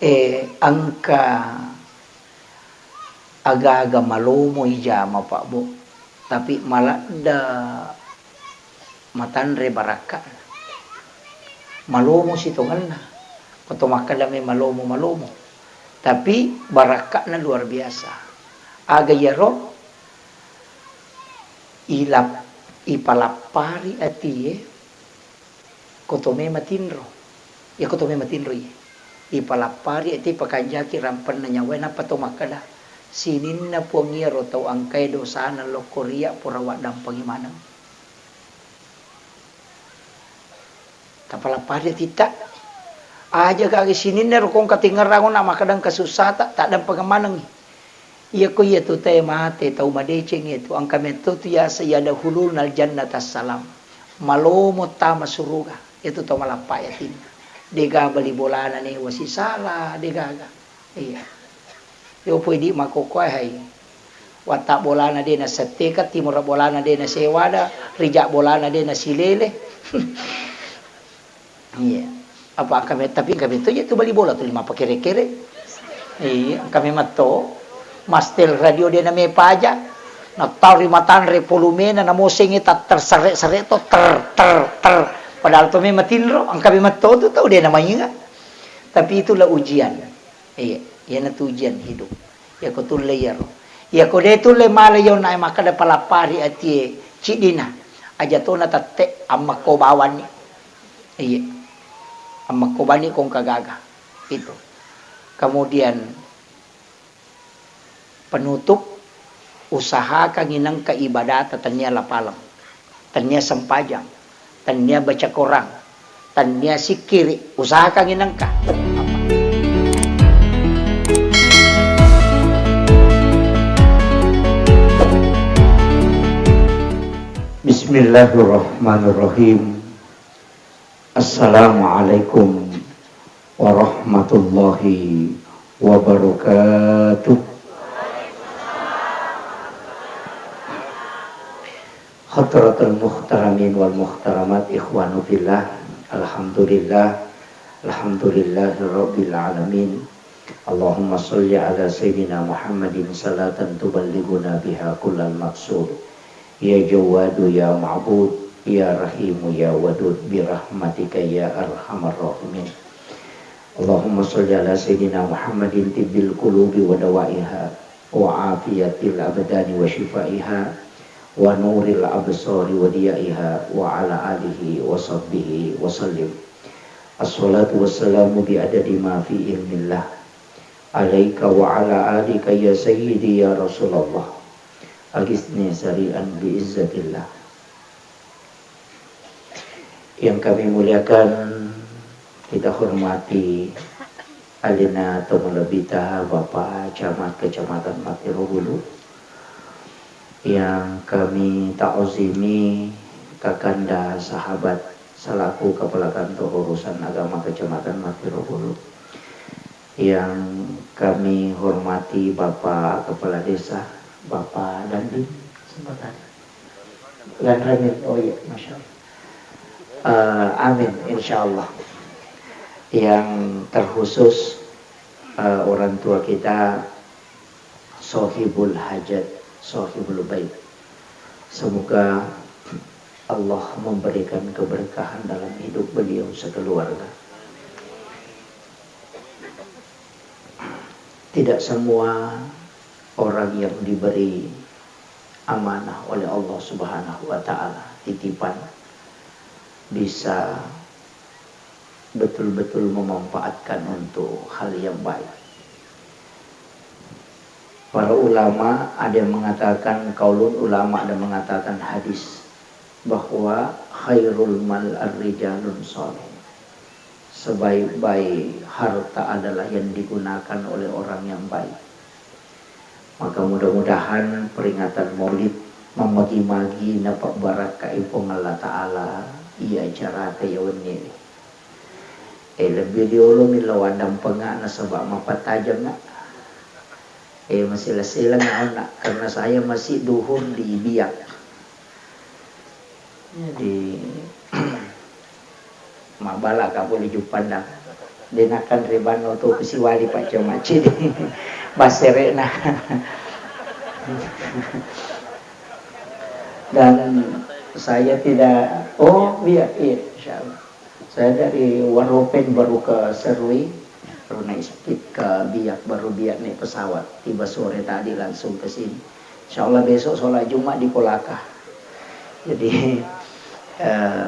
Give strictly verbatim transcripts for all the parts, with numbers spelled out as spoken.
Eh, engka aga-aga malomo ijama, Pak, Bu, tapi maladde matanre barakka'na. Malomo sitongenna. Ko to makkeda me malomo-malomo. Tapi barakka'na luar biasa. Aga iyaro ilap-, ipalappari atie, ko to me matinro. Iya ko to me matinro iye. Ipalappari atie, ipakanjaki rampenna nyawae, nappa to makkeda, sininna Puang iyaro tau engkae dosana lokko ria pura waddampengi maneng. Tapalappari atitta. Aja gaga sininna ro kong katingerang na makkeda engka sussata, taddampengeng manengngi. Iyako iyatu tae mate, tau madeceng iyatu, engka metto tu yaseng yadkhulunal jannata salam. Malomo tama suruga, iyatu tau malappai atinna. Dega bali bolana newa sisala, degaga. Iya. Yo poi di makkokkoe hai. Watta bolana de nasetteka, timura bolana de nasewada, rija bolana de nasilele. Iya. Apa engka me-, tapi engka metto je tu bali bola tu lima pakere-kere. Iya, engka memang to. Mastel radio de name paja. Nattau ri matanre volumena, namosengi tatter sere-sere to, ter, ter, ter. Padahal to memang tinro, engka memang to tu tau de namainga. Tapi itulah ujian. Iya, iyanatu ujian hidup. Iyako tulle iyaro. Iyako de tulle mala yona makkeda palappari atie ciddina. Aja tona tette ammekko bawanni. Iya. Ammekko bani kong kagaga. Itu. Kemudian penutup, usahakangngi nengka ibadata tennia lapaleng, tennia sempajang, tennia baca Quran, tennia sikkiri, usahakangngi nengka. Bismillahirrahmanirrahim. Assalamualaikum warahmatullahi wabarakatuh. Hadratul muhtaramin wal muhtaramat, ikhwanu fillah, alhamdulillah, alhamdulillahirabbil alamin. Allahumma shalli ala sayyidina Muhammadin salatan tuballighuna biha kullal maqsud. Ya Jawwadu ya Ma'bud, ya Rahimu ya Wadud, bi rahmatika ya arhamar rahimin. Allahumma shalli ala sayyidina Muhammadin tibbil qulubi wa dawaiha, wa afiyatil abdani wa shifaiha, wa nuril absari wa diyaiha, wa ala alihi wa sahbihi wa sallim. Assalatu wassalamu bi adadi ma fi ilmillah. Alaika wa ala alika ya sayyidi ya Rasulullah. Agisni sari'an bi izzatillah. Yang kami muliakan, kita hormati alena to malebbita Bapak Camat Kecamatan Mattiro Bulu, yang kami ta'zimi Kakanda Sahabat selaku Kepala Kantor Urusan Agama Kecamatan Mattiro Bulu, yang kami hormati Bapak Kepala Desa, Bapak Dandim, sebentar. Dan Ramil, oh iya, Masya Allah. Eh, amin, insya Allah. Yang terkhusus, eh, orang tua kita, Sohibul Hajat, Sohibul Bait. Semoga Allah memberikan keberkahan dalam hidup beliau sekeluarga. Tidak semua orang yang diberi amanah oleh Allah Subhanahu wa Ta'ala, titipan, bisa betul-betul memanfaatkan untuk hal yang baik. Para ulama ada yang mengatakan, kaulun ulama ada mengatakan hadis bahwa khairul mal ar-rijalun salih. Sebaik-baik harta adalah yang digunakan oleh orang yang baik. Maka mudah-mudahan peringatan Maulid mammagi-magi napabbarakkai Puang Allah Ta'ala iya acarata iya wenni. Eh, lebih diolo mi lao addampengak nasaba mappatajeng, Nak. Eh, masela-seleng, Nak, karena saya masih duhur di Biak. Jadi, mabbalaka pole Juppandang. De' nakanre banno tu ku siwali paccomacci di bassere'na. Dan saya tidak, oh iya, iya, insya Allah. Saya dari Waropen baru ke Serui, baru naik speed ke Biak, baru Biak naik pesawat, tiba sore tadi langsung ke sini. Insya Allah besok sholat Jumat di Kolaka. Jadi, eh,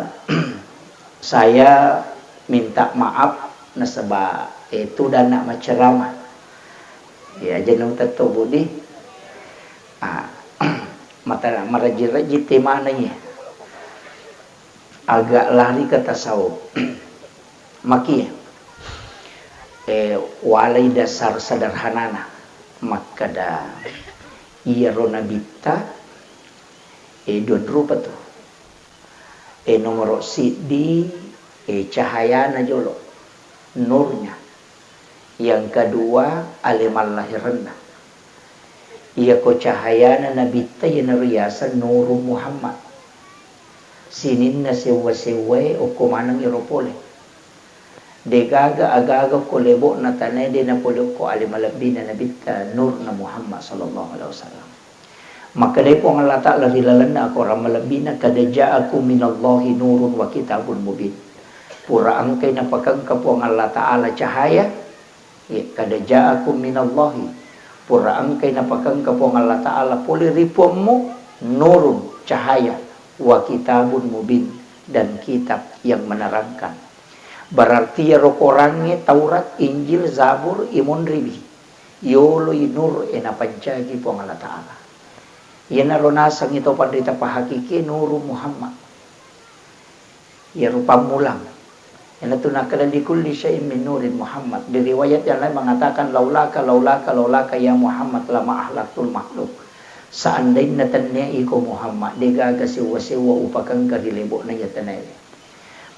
saya minta maaf nasaba, eh, tudang na macceramah. Ya, jeneng tetto budi. Ah, mata marajin-rajin temana iya. Agak lari ke tasawuf. Maki, eh, walai dasar sederhanana. Makkeda, iyaro nabitta, eh, dua rupa tu. Eh, nomoro siddi, eh, cahayana jolo, nurnya. Yang kedua, ale mallahirenna. Iyako cahayana nabitta iyanaro yaseng Nurun Muhammad. Sininna sewwa-sewwae okko maneng iro pole. Degaga agaga ko lebo'na tanae de napole okko ale malebbina nabitta nurna Muhammad sallallahu alaihi wasallam. Makkedai Puang Allah Ta'ala ri lalenna akorang malebbina, "Qad ja'akum minallahi nurun wa kitabun mubin." Pura engkai napakengka Puang Allah Ta'ala cahaya, ya, "Qad ja'akum minallahi." Pura engkai napakengka Puang Allah Ta'ala pole ri Puammu, nurun, cahaya, wa kitabun mubin, dan kitab yang menerangkan. Berarti iyaro korangnge Taurat, Injil, Zabur, imonriwi. Yoloi nur e napancagi Puang Allah Ta'ala. Iyanaro nasengngi to panrita pahakikie Nuru Muhammad. Iyaro pammulang. Iyanatu nakkeda, "Likulli syai'in min nurin Muhammad." Di riwayat yang lain mengatakan, "Laulaka, laulaka, laulaka ya Muhammad lama ahlaktul makhluk." Seandainna tennia iko Muhammad, degaga sewwa-sewwa upakengka ri lebo'na iya tanae.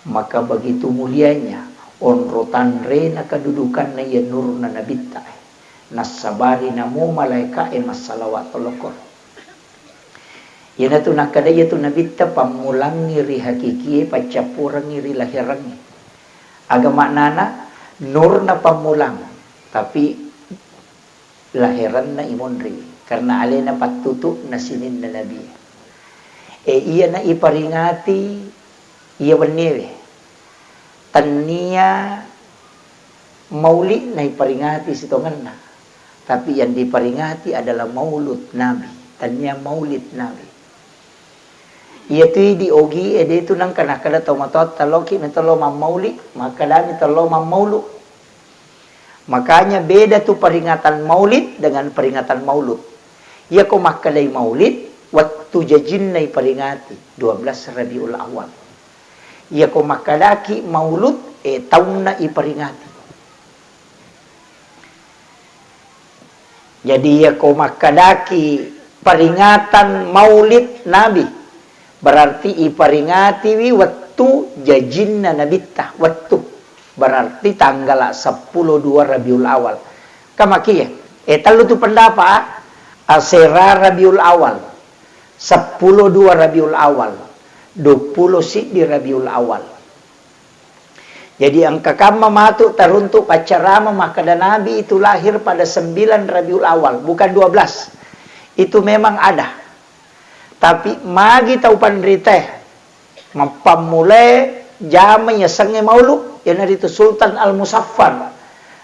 Maka begitu mulianya, onro tanrena kedudukanna iya nurna nabitta e. Nassabari namo malaeka'e massalawat tolokor. Iyanatu nakkeda iyatu nabitta pammulangngi ri hakikie, paccappurengngi ri laherengnge. Aga maknana? Nurna pammulang, tapi laherenna imonri, karena alena pattutu'na sininna nabi. E, iyana iparingati iya wenniewe. Tennia maulidna iparingati sitongenna, tapi yang diperingati adalah maulud Nabi, tennia maulid Nabi. Iyatui di ogie de tu nengka nakkeda tau matoatta, "Loki metolo mammauli," makkedani, "Tello mammaulu." Makanya beda tu peringatan maulid dengan peringatan maulud. Iyako makkedai maulid, wettu jajinna iperingati, dua belas Rabiul Awal. Iyako makkedaki maulud, eh, taunna iperingati. Jadi, iyako makkedaki peringatan maulid Nabi, berarti iperingatiwi wettu jajinna Nabitta, wettu. Berarti tanggala seppulo dua Rabiul Awal. Kamakiye? Eh, tellu tu pendapat, ah. Asera Rabiul Awal, seppulo dua Rabiul Awal, duappulo siddi Rabiul Awal. Jadi, engka kamma matu taruntuk paccarama makkeda Nabi itu lahir pada sembilan Rabiul Awal, bukan dua belas. Itu memang ada. Tapi magi tau panritae mappammulae jama yasengnge maulu, iyanaritu Sultan Al-Musaffar.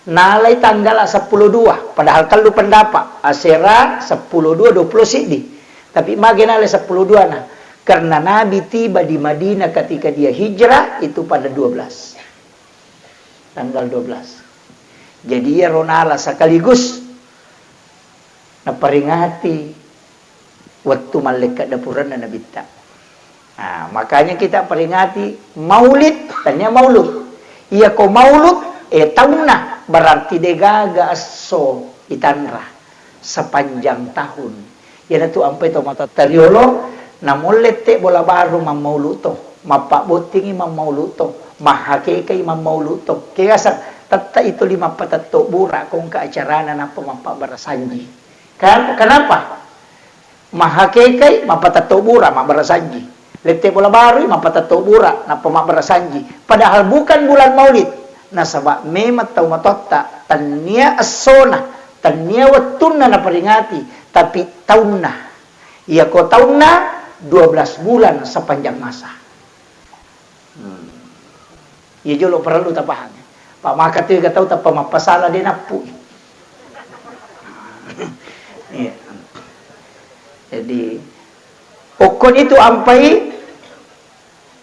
Nalai tanggala seppulo dua, padahal tellu pendapat, asera, seppulo dua, duappulo siddi. Tapi magi nalai seppulo dua na? Karena Nabi tiba di Madinah ketika dia hijrah itu pada dua belas. Tanggal dua belas. Jadi, iyaro nala sekaligus naperingati wettu mallekka dapurenna Nabitta. Nah, makanya kita peringati maulid, tania maulud. Iyako maulud, eh, taunna, berarti degaga esso itanra sepanjang tahun. Iyanatu ampai to matoatta riolo, namollette bola baru mammaulu to, mappabbottingi mammaulu to, mahakekai mammaulu to. Kegasang, tetta itu lima patetto bura kongka acarana nappa mappabbarasanji. Kan-, kenapa? Mahakekai, mappatetto bura, mabbarasanji. Lette bola barui, mappatetto bura, nappa mabbarasanji. Padahal bukan bulan maulid. Nasaba memang tau matoatta, tennia essona, tennia wettunna naperingati, tapi taunna. Iyako taunna dua belas bulan sepanjang masa. Hmm. Iya jolo parellu tapahang. Pa maka tu ega tau tappa mappasala de nappu. Iya. Jadi, okkoni tu ampai,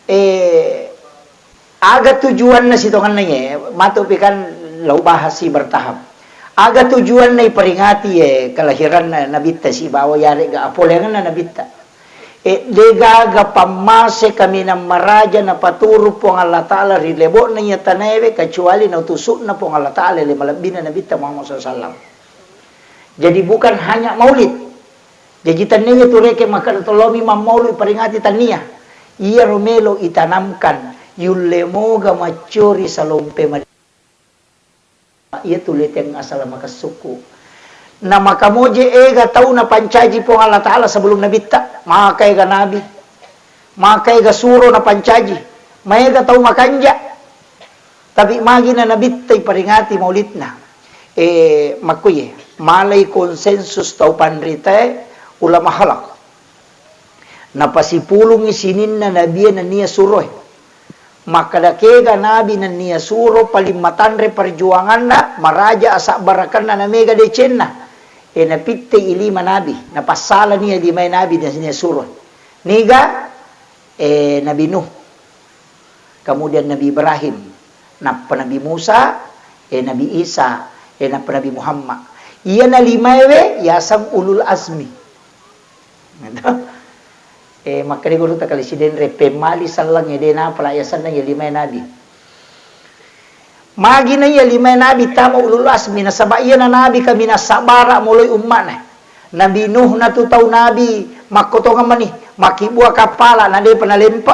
eh, aga tujuanna sitongenna ye, matu pi kan lau bahasi bertahap. Aga tujuanna iperingati ye kelahiranna nabitta sibawa yarega apoleangenna nabitta. E, degaga pammase kaminang maraja napaturu Puang Allah Ta'ala ri lebo'na iya tanaewe, kecuali nautusu'na Puang Allah Ta'ala le malebbina Nabitta Muhammad sallallahu alaihi wasallam. Jadi, bukan hanya maulid. Jaji, tennia tu reke makkeda tollomi mammaulu iperingati, tennia. Iyaro melo itanamkan, yulle moga maccori salompe mad- Iyatu leteng asala makessukku. Na makamoje ega tau napancaji Puang Allah Ta'ala sebelum Nabitta. Maka ega nabi. Maka ega suro napancaji. Maega tau makanja. Tapi magi na Nabitta iperingati maulidna. Eh, makkuye, malai konsensus tau panritae ulama halak. Napasipulungngi sininna nabie nennia suroe. Makkeda kega nabi nennia suro paling matanre perjuanganna, maraja asabbarakenna, namega decenna. E, napittei lima nabi, napassalani limae nabi nennia suro. Niga, e, Nabi Nuh, kemudian Nabi Ibrahim, nappa Nabi Musa, e, Nabi Isa, e, nappa Nabi Muhammad. Iyana limaewe yaseng ulul azmi. Gitu. Eh, makkeda guru ta kali sidenre, pemmali selleng ede napala yasenna ya limae nabi. Magi na iya limae nabi tama ulul azmi, nasaba iyana nabi kaminang sabara moloi umma'na. Nabi Nuh natu tau nabi makkotongeng mani, makkibua kappala na depa nalempe.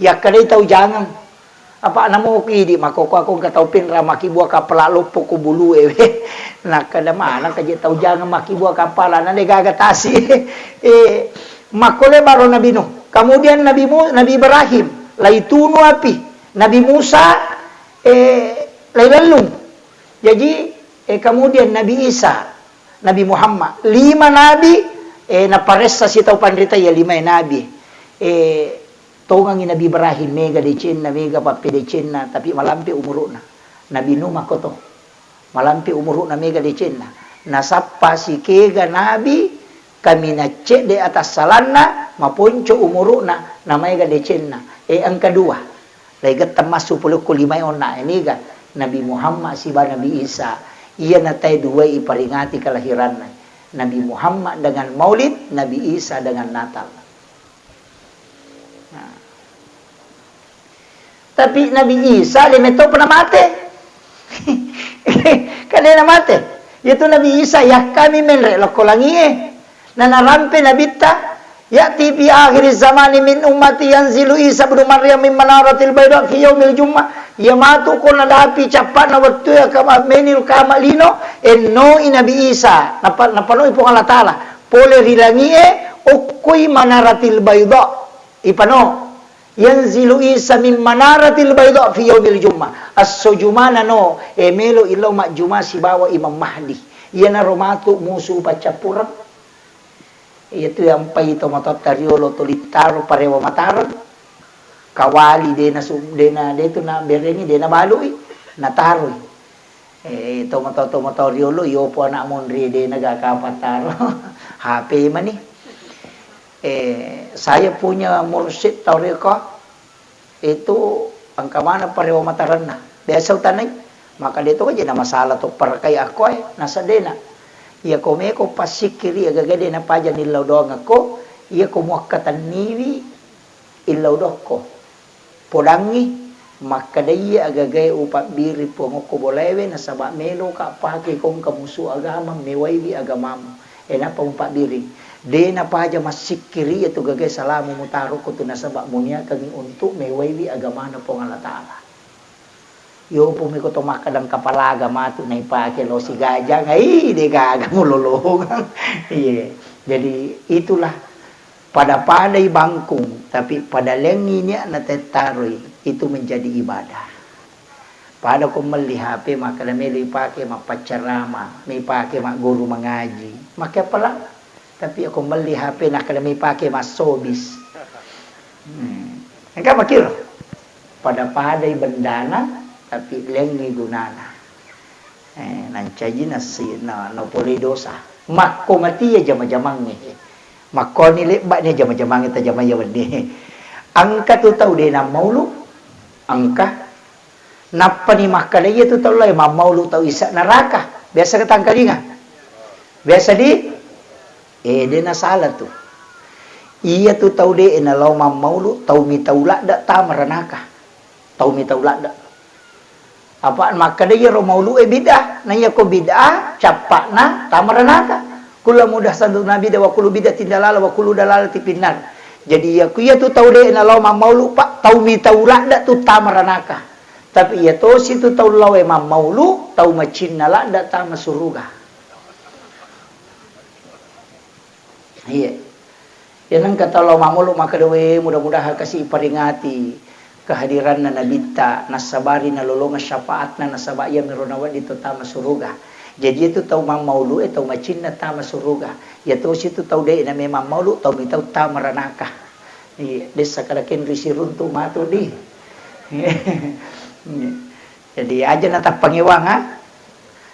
Yakkedai tau jangeng. Apa namo idi makkokko aku engka tau penra makkibua kappala loppo ko bulue we. Nakkeda mana kaje tau jangeng makkibua kappala na de gaga tasi. Eh, makkole baro Nabi Nuh. Kemudian Nabi Mu-, Nabi Ibrahim, laitunu api. Nabi Musa, eh, lailellung. Jaji, eh, kemudian Nabi Isa, Nabi Muhammad, lima nabi, eh, naparessa sitau panrita ya lima nabi. Eh, tongangi Nabi Ibrahim, mega decenna, mega pappedecenna, tapi malampe umuru'na. Nabi Nuh makkoto, malampe umuru'na, mega decenna. Nasappa sikega nabi, kaminang cedde atassalanna, maponco umuru'na, namaega decenna. Eh, engka dua. Laigetteng massu pole okko limae onna, niga Nabi Muhammad siba Nabi Isa. Iyana tae duae iperingati kelahiranna. Nabi Muhammad dengan Maulid, Nabi Isa dengan Natal. Nah. Tapi Nabi Isa de metto pernah mate. Kan de namate. Yaitu Nabi Isa yakkami menre lokko langie. Nanarampe nabitta, "Ya'ti fi akhiri zamani min ummati yanzilu Isa ibnu Maryam min manaratil baida fi yaumil jum'ah." Iya matu ko nadapi cappa'na wettu ya kama menil kama lino, ennoi Nabi Isa, napa-, napanoi Puang Allah Ta'ala. Pole ri langie, okkoi manaratil baida. Ipano, "Yanzilu Isa min manaratil baida fi yaumil jum'ah." Esso Jumana no, e melo illau majjuma sibawa Imam Mahdi. Iyanaro matu musu paccappureng. Iyatu yampai tomatoatta riolo tuli taro parewa matareng. Kawali dena su-, dena detu na berengi, dena balui, nataroi. Eh, tomatoa-tomatoa riolo, yopo anak monri dena gaka pataro. H P mani. Eh, saya punya mursyid tarekat. Itu engka maneng parewa matarenna. Biasa utanai, maka de to je na masalah to perkai akkoe, nasadena. Iya ko meko passikkiri agaga de napaja nillau doang akko, iya ko muakkatenniwi illau dokko. Podangngi, makkeda iya agagae upabbiri Puang okko bolaewe, nasaba meloka pake ko engka musu agama, mewaiwi agamamu. E, nappa mupabbiring. De napaja massikkiri iyatu gagae salamu mutaro ko tu nasaba muniakangngi untuk mewaiwi agamana Puang Allah Ta'ala. Yopo meko to makkadang kapalaga matu naipake lo sigajang, ai de gaga mulolongang. Iya. Jadi itulah pada-padai bangkung, tapi pada lengi niatna tettaroi, itu menjadi ibadah. Pada ko melli H P, makkeda melo ipake mappaccarama, mipake magguru mangaji, make appalang. Tapi ko melli H P, nakkeda mipake massobis. Hmm. Engka makkiro? Pada-padai bendana, tapi lengngi gunana. Eh, nancaji nasi-, na, napolei dosa. Makko mati iya jama-jamangnge. Makkoni lebba'ni jama-jamangnge tajamai iya wenni. Engka tu tau de' nammaulu, engka. Nappani makkeda iya tu tau lao mammaulu tau isa neraka. Biasa ketangkalinga? Biasa di? Eh, de' nasala tu. Iya tu tau de' nalao mammaulu, tau mitau ladde' tama ranaka. Tau mitau ladde'. Apa makkeda iyaro maulu'e bid'ah, na iyako bid'ah, cappa'na tama ranaka. Kulla muhdatsatin bid'ah wa kullu bid'atin dalalah wa kullu dalalatin finnar. Jadi iya ku iya tu tau de' nalao mammaulu, Pak, tau mitau ladde' tu tama ranaka. Tapi iya tosi tu tau laoe mammaulu, tau macinna ladde' tama suruga. Iya. Iya nengka tau lao mammaulu makkeda, "We, mudah-mudahan kasi iperingati kehadiranna Nabitta, nassabari nalolongeng syafaatna, nasaba iyamiro nawedding to tama suruga." Jadi itu tau mammaulu'e, tau macinna tama suruga. Iya tosi tu tau de' na memang maulu, tau mitau tama ranaka. Iya, dessa kada kenri siruntu matu di. Iya. Jadi aja natappangewang, ha?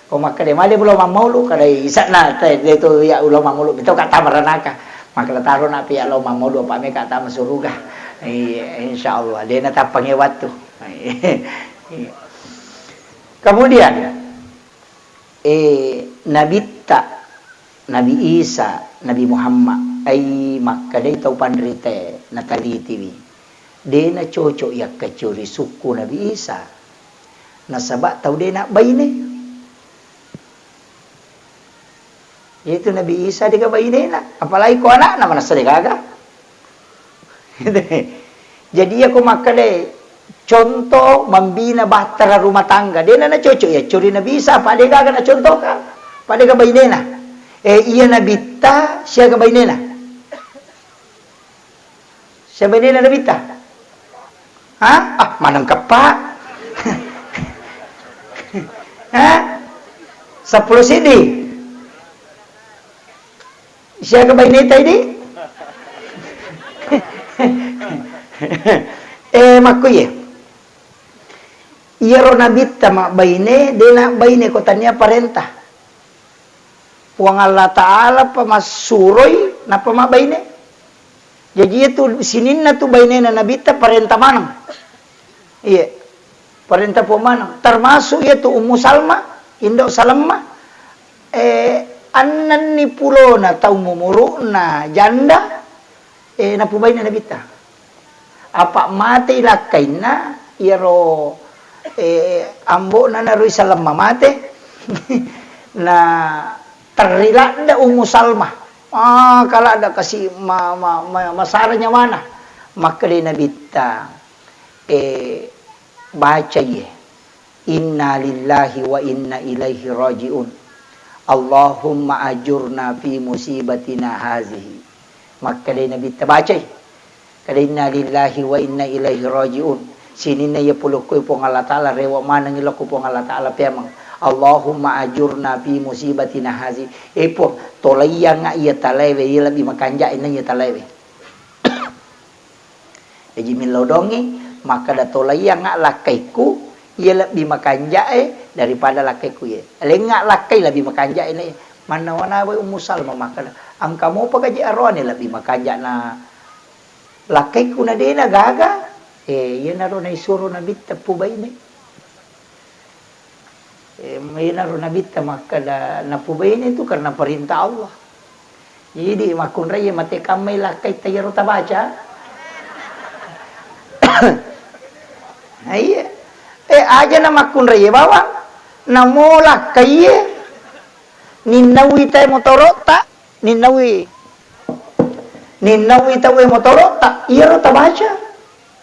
Ko makkeda male lao mammaulu, kada isa'na te, de tu iya lao mammaulu, mitau ka tama ranaka. Makkeda taro na pi iya lao mammaulu, apa meka tama suruga. Iya, insyaallah, de' natappangewang tu. Iya. Kemudian, eh, Nabitta, Nabi Isa, Nabi Muhammad, ai makkedai tau panritae, natalitiwi. De' nacocok yakkacio ri sukku Nabi Isa. Nasaba tau de' nabbaine. Yaitu Nabi Isa de'ga bainena, apalagi ko anakna manassa de'gaga. Jadi iya ko makkeda contoh membina bahtera rumah tangga, de' na nacocok iya cori Nabi Isa, apa de'gaga nacontohkan, apa de'ga bainena. Eh, iya Nabitta siaga bainena. Siaga bainena Nabitta? Ha? Ah, maneng keppa. Ha? Seppulo siddi. Siaga baineta idi? Eh, makkuye. Iyaro Nabitta mabbaine, de' nabbaine ko tania parenta. Puang Allah Ta'ala pa massuroi, nappa mabbaine. Jaji, iya tu sininna tu bainena Nabitta parenta maneng. Iya, parenta Puang maneng. Termasuk iya tu Ummu Salma, Indo Salemma, eh, annenni pulona tau mumuru'na janda, eh, napubaine Nabitta. Apa matei lakkainna, iyaro, eh, ambo'na naroi Salemma mate, na terri ladde Ummu Salma. Ah, ka ladde kasi ma-, ma-, ma-, masara nyawana. Makkedai Nabitta, eh, bacai, eh. Inna lillahi wa inna ilaihi raji'un. Allahumma ajurna fi musibatina hazihi. Makkedai Nabitta, bacai. Kada inna lillahi wa inna ilaihi raji'un. Sininna iya pulukku Puang Allah Ta'ala, rewa manengi lokku Puang Allah Ta'ala peameng. Allahumma ajurna fi musibatina hazi. Eh Puang, tolaiyangnga iya talaewe, iya lebbi makanja'e na iya talaewe. Jaji millau dongi, makkeda tolaiyangnga lakkaikku, iya lebbi makanja'e daripada lakkaikku iye. Lengnga lakkai lebbi makanja'e na iye. Mannawa-nawai Ummu Salma makkeda, engka mopa gaji aroane lebbi makanja'na lakkaikku na dena gaga. Eh, iyanaro naisuro Nabitta pubaine. Eh, iyanaro Nabitta makkeda napubaine itu karena perintah Allah. Jadi makkunrai mate kammai lakkai tayaro tabaca. Nah, iya. Eh, aja na makkunrai bawang. Namo lakkai, ninnaui tae motoro'ta, ninnaui. Ninnaui tauwe motoro'ta, iyaro tabaca.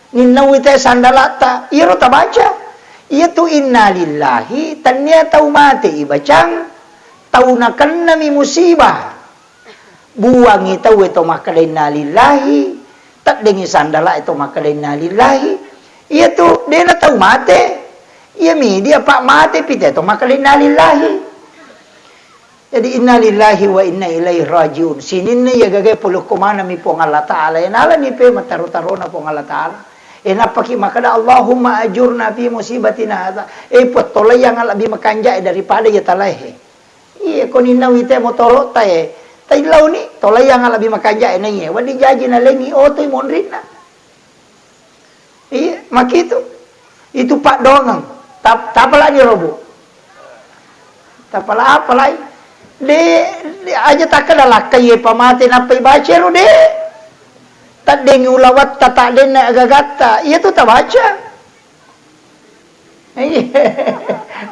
Ninnaui te sandala'ta, iyaro tabaca. Iyatu innalillahi, tennia tau mate ibacang, tau nakennami musibah. Buangi tauwe to makkeda innalillahi, teddengi sandala'e to makkeda innalillahi. Iyatu dena tau mate. Iyami dia, Pak, mate pite to makkeda innalillahi. Jadi innalillahi wa inna ilaihi rajiun. Sininna iya gaga polokko manami Puang Allah Ta'ala. E nalani pe mataro-tarona Puang Allah Ta'ala. E nappaki makkeda, "Allahumma ajurna fi musibatina hadza." E Puang, tolaiang lebbi makanja daripada iya talae. Iya, ko ninna wite motoro tae. Taillauni, tolaiang lebbi makanja naiye. Wedding jaji nalengi otoi monrinna. Iya, makitu. Itu paddoangeng. Tap-, tapalani robu. Tapala apalai? De, de aja takkeda lakkai ye pamate nappai baca ro, de. Taddengi ulawatta, taddenna agagatta. Iya tu tabaca. Iya.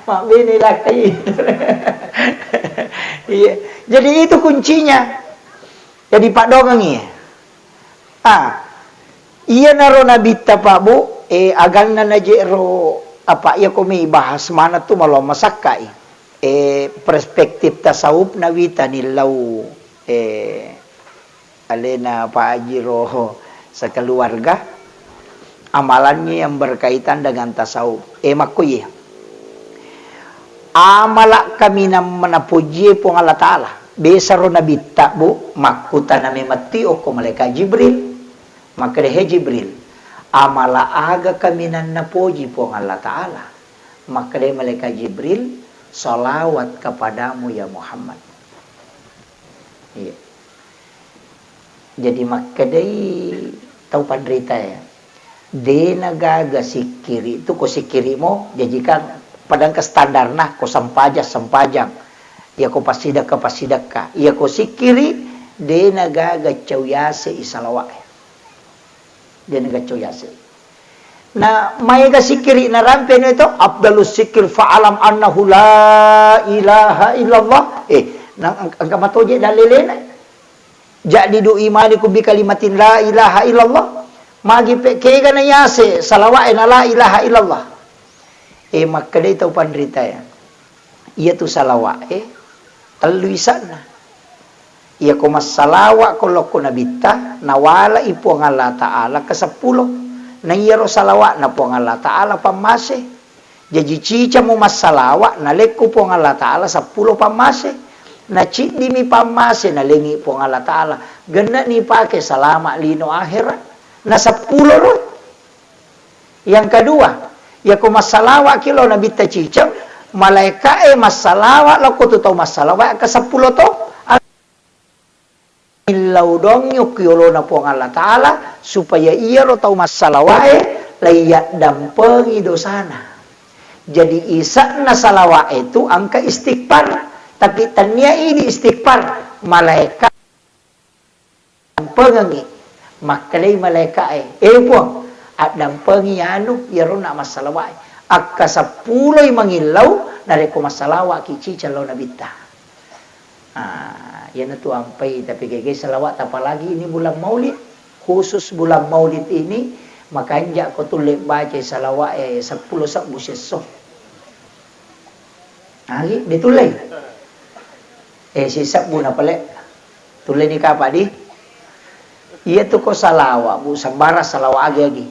Mabbene lakkai. Iya. Jadi itu kuncinya. Jadi paddoangeng iya. Ah, iyanaro nabitta, Pak, Bu, eh, aganna naje'ro, apa, iya ko mei bahas mana tu malong masakkai. Eh, perspektif tasawuf nawita nillau, eh, alena Pak Haji ro sekeluarga, amalannya yang berkaitan dengan tasawuf. Eh, makko iye. Amala kaminang manapojie Puang Allah Ta'ala. Besaro nabitta, Bu, makkutana memetti okko malaikat Jibril. Makkeda, "He Jibril, amala aga kaminang napoji Puang Allah Ta'ala?" Makkeda malaikat Jibril, "Salawat kepadamu ya Muhammad." Iya. Jadi makkedai tau panrita ya, de nagaga sikkiri tu ko sikkiri mo, jaji kan padangka standarna, ko sempajang, sempajang, iya ko passidekka, passidekka, iya ko sikkiri, de nagaga cau yase i salawat. De nagaga cau yase. Na maega sikkiri narampeni to, afdalus sikkir fa'alam annahu la ilaha illallah. Eh, na engka, engka matoje dalelena. Jaddidu imanikum bi kalimatin la ilaha illallah. Magi pe kega na yase salawa'e na la ilaha illallah. Eh, makkedai tau panrita ya. Iyatu salawa'e tellu isa'na. Iyako massalawa ko lokko nabitta, nawalai Puang Allah Ta'ala ke seppulo. Na iyaro salawa'na Puang Allah Ta'ala pammase. Jaji cicammu massalawa, nalekku Puang Allah Ta'ala seppulo pammase. Na ciddimi pammase, nalengi Puang Allah Ta'ala. Genneni pake salama lino akhera. Na seppulo ro. Yang kedua, iyako massalawa'ki lao nabitta ciceng, malaeka'e massalawa lao ko tu tau massalawa ke seppulo to. Millau dongi okko yolona Puang Allah Ta'ala, supaya iyaro tau massalawa'e laiyaddampengeng dosana. Jadi isa'na salawa'e tu engka istighfar, tapi tennia idi istighfar, malaeka dampengengngi, makkedai malaeka'e, "Eh, Puang, addampengi anu, iyaronna massalawa'e. Akka seppuloi mangillau, narekko massalawa'ki ciceng lao nabitta." Ah, iyanatu ampai tapi gagai salawa'ta, apalagi ini bulan Maulid. Khusus bulan Maulid ini, makanja ko tulle bacai salawa'e seppulo sebbu siesso. Agi, de tullei. Eh, sisebbu na pale. Tulleni kapa di? Iya tu ko salawa, Bu, sembara salawa agi-agi.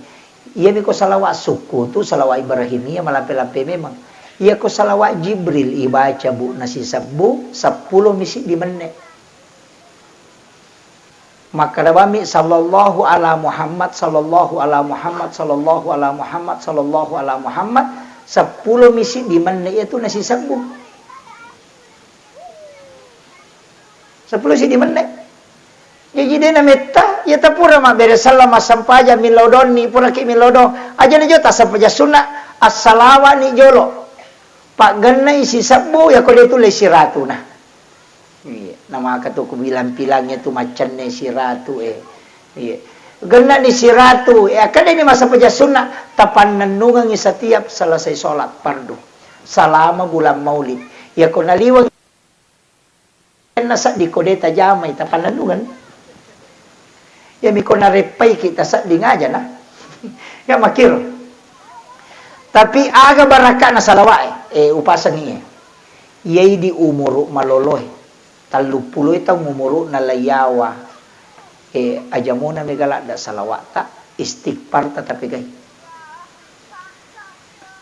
Iya mi ko salawa sukku tu, salawa Ibrahimiyah, malampe-lampe memang. Iya ko salawa Jibril ibaca, Bu, na sisebbu, seppulo mi siddi menne. Makkeda bammi, "Sallallahu ala Muhammad, sallallahu ala Muhammad, sallallahu ala Muhammad, sallallahu ala Muhammad." Seppulo mi siddi menne iya tu nasisebbu. Seppulo siddi menne. Jaji de nametta, iya tapura mabbere selleng, massempajang, millau donni, puraki millau dong. Aja na jolo tassempajang sunna, assalawani jolo. Paggennai sisebbu, iya ko de tulle siratuna. Iya, namaka tu ku bilang-pilangnya tu maccenne siratu, eh. Iya. Gennani siratu, eh, akkeda ni massempajang sunna, tapannennungengi setiap selesai sholat fardu. Selama bulan Maulid. Iya ko naliweng na seddi ko de tajamai, tapannennungeng. Iya mi ko nareppaiki tasedding aja na. Ya makkiro. Tapi aga barakana salawa'e, eh, upasengi, eh. Iyai di umuru maloloe. Telluppulo taung umuru'na laiyawa. Eh, ajamona mega ladda salawa'ta, istighfarta tapegai.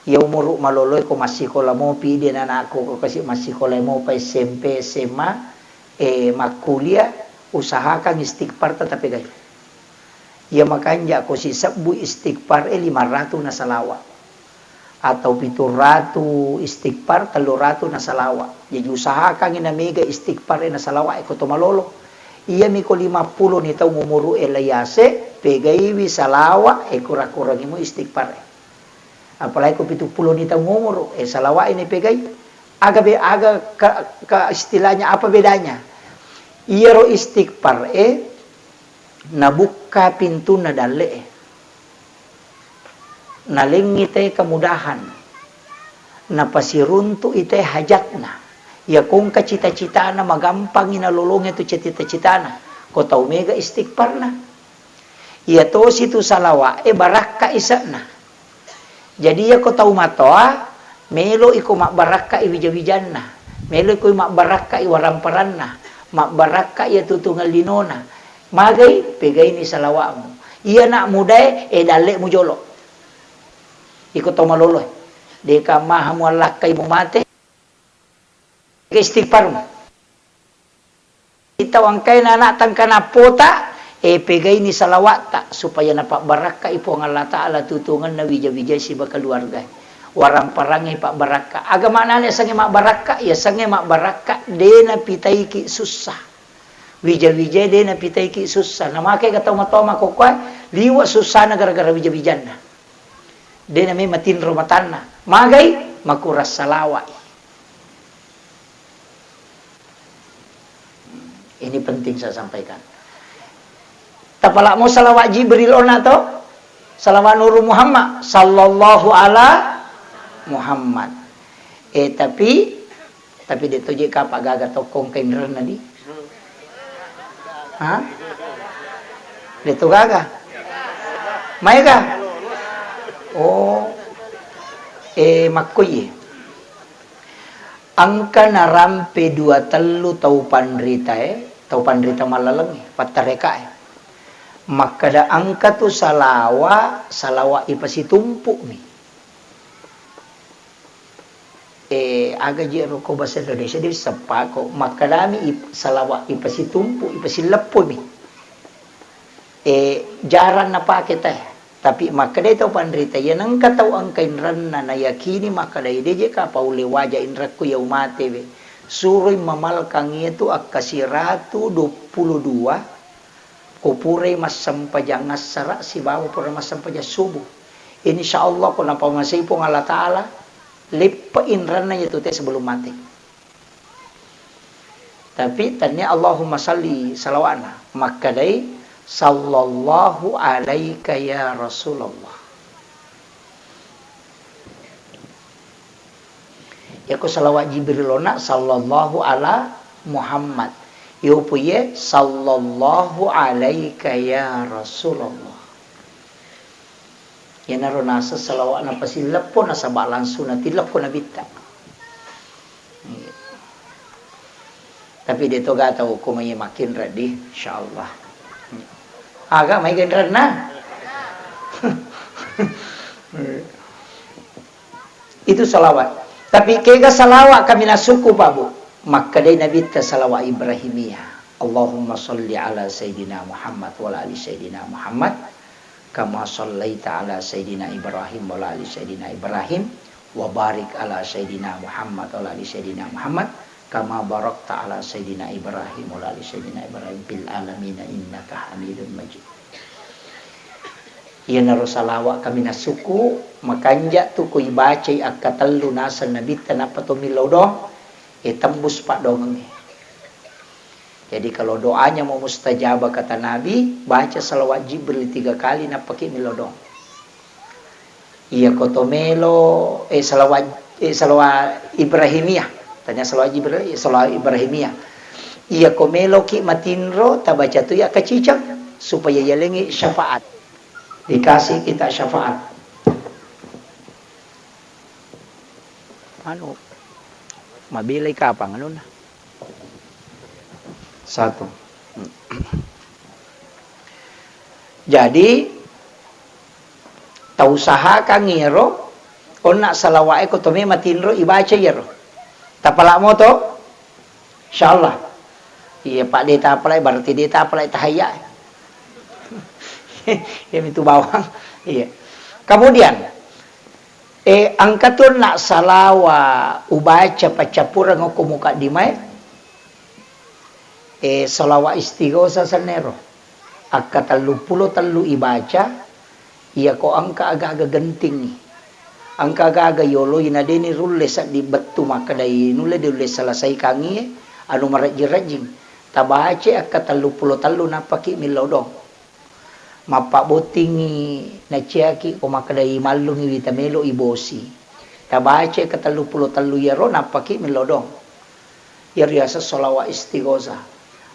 Iya umuru maloloe ko massikola mopi, de' anakku ko kasi massikola mopa S M P, S M A, eh, makkuliah, usahakan istighfar tetapi gai. Iya makanja ko sisebbu istighfar e lima ratu na salawa. Atau pitu ratu istighfar, tellu ratu na salawa. Jadi usahakan na mega istighfar e na salawa e ko to malolo. Iyami ko lima pulo ni taung umuru e lai ase, pegaiwi salawa e kura-kurangimu istighfar e. Apalagi ko pitu pulo ni taung umuru, eh, salawat ini pegai. Aga be-, aga ke, ke istilahnya apa bedanya? Iyaro istighfar, eh, nabukka pintunna dalle, eh. Nalengngi te kemudahan. Napasiruntu ite hajatna. Iya kongka cita-citana magampangi nalolongi tu cita-citana. Ko tau mega istighfarna. Iya tosi tu salawa'e barakka ise'na. Jadi iya ko tau matoa, melo iko mabbarakka i wija-wijanna, melo iko mabbarakka i waramparanna, mabbarakka i atutungeng linona. Magai, pegaini salawa'mu. Iya anak mudae, e dalle'mu jolo. Iko tau maloloe. Deka maha muallakkai mumate. Istighfarmu. Tau engkaina anak tangkanappota, eh, pegaini salawa'ta, supaya napabbarakkai Puang Allah Ta'ala tutungenna wija-wijai siba keluarga. Waramparangnge pabbarakka. Aga maknana yasengnge mabbarakka? Yasengnge mabbarakka, de napitaiki sussa. Wija-wijai de napitaiki sussa. Namake ga tau matoa makkokkoe, liwe sussana gara-gara wija-wijanna. De name matinro matanna. Magai? Makurang salawa'i. Ini penting saya sampaikan. Tapalamo salawat Jibril ona to? Salawat Nuru Muhammad sallallahu ala Muhammad. Eh, tapi, tapi de to je kapa gaga tokkong kainrenna di. Ha? De to gaga. Maega? Oh. Eh, makkoye. Engka narampe dua tellu tau panritae, tau panrita mallalengnge, pattarekae. Makkeda engka tu salawa, salawa ipasitumpu'mi. Eh, aga ji ero ko bahasa Indonesia di seppako, makkedami ip-, salawa ipasitumpu, ipasileppumi. Eh, jarang napake teh. Tapi makkedai tau panrita, iya nengka tau engka inrenna, nayakini makkedai, "De je ka paulle waja inrekku iya umatewe." Suroi mamalkang iyatu akka siratu duappulo dua, ko purai massempajang assara sibawa pura massempajang subuh. Insya Allah ko napamasei Puang Allah Ta'ala, leppe inrenna iyatu te sebelum mate. Tapi tania Allahumma salli salawatna, makkedai, "Sallallahu alaika ya Rasulullah." Yako salawat Jibril ona, "Sallallahu ala Muhammad." Yopo ye, "Sallallahu alaika ya Rasulullah." Iyanaro naseng salawa'na pasileppo nasaba langsung natilleppo Nabitta. Iya. Tapi de to ga tau ko mai makin reddi, insyaallah. Aga mai genrenna? Itu salawat. Tapi kega salawat kami nasuku, Pak Bu? Makkedai Nabitta salawat Ibrahimiyah. Allahumma salli ala Sayyidina Muhammad wa ala ali Sayyidina Muhammad. Kama sallaita ala Sayyidina Ibrahim wa ala ali Sayyidina Ibrahim, wa barik ala Sayyidina Muhammad wa ala ali Sayyidina Muhammad, kama barakta ala Sayyidina Ibrahim wa ala ali Sayyidina Ibrahim fil alamina innaka Hamidun Majid. Iyanaro salawat kami nasuku, makanja tu ko ibacai akkatellu naseng Nabitta nappa to millau doang, e tembus paddoangengnge. Jadi, kalau doanya mau mustajabah, kata Nabi, baca salawat Jibril tiga kali, nappaki melo doang. Iya ko to melo, eh, salawat, eh, salawat Ibrahimiyah. Tanya salawat Jibril, eh, salawat Ibrahimiyah. Iya ko meloki matinro, tabaca tu ya kacicang, supaya yalengi syafaat. Dikasih kita syafaat. Anu, mabelai kapang anunna. Satu. Jadi, tausahakan iyaro Onna salawa'e ko to me matinro ibaca iyaro. Tapala moto? Insyaallah. Iya, Pak, de tapalai, berarti de tapalai tahayya. Iya mitu bawang. Iya. Kemudian, eh, engka tu onna salawa ubaca paccappureng okko mukaddimae. Eh, salawa istighosah sennero. Akka telluppulo tellu ibaca, iyako engka aga-aga gentingngi. Engka aga-aga yoloi na deni rulle sedding bettu makkedai nulle de ulle selesaikangngi, anu marejjing-rejjing. Tabaca akka telluppulo tellu nappaki millau dong. Mappabbottingngi naciaki ko makkedai mallungngi wita melo ibosi. Tabaca akka telluppulo tellu iyaro nappaki millau dong. Iyaro riaseng sholawat istighosah.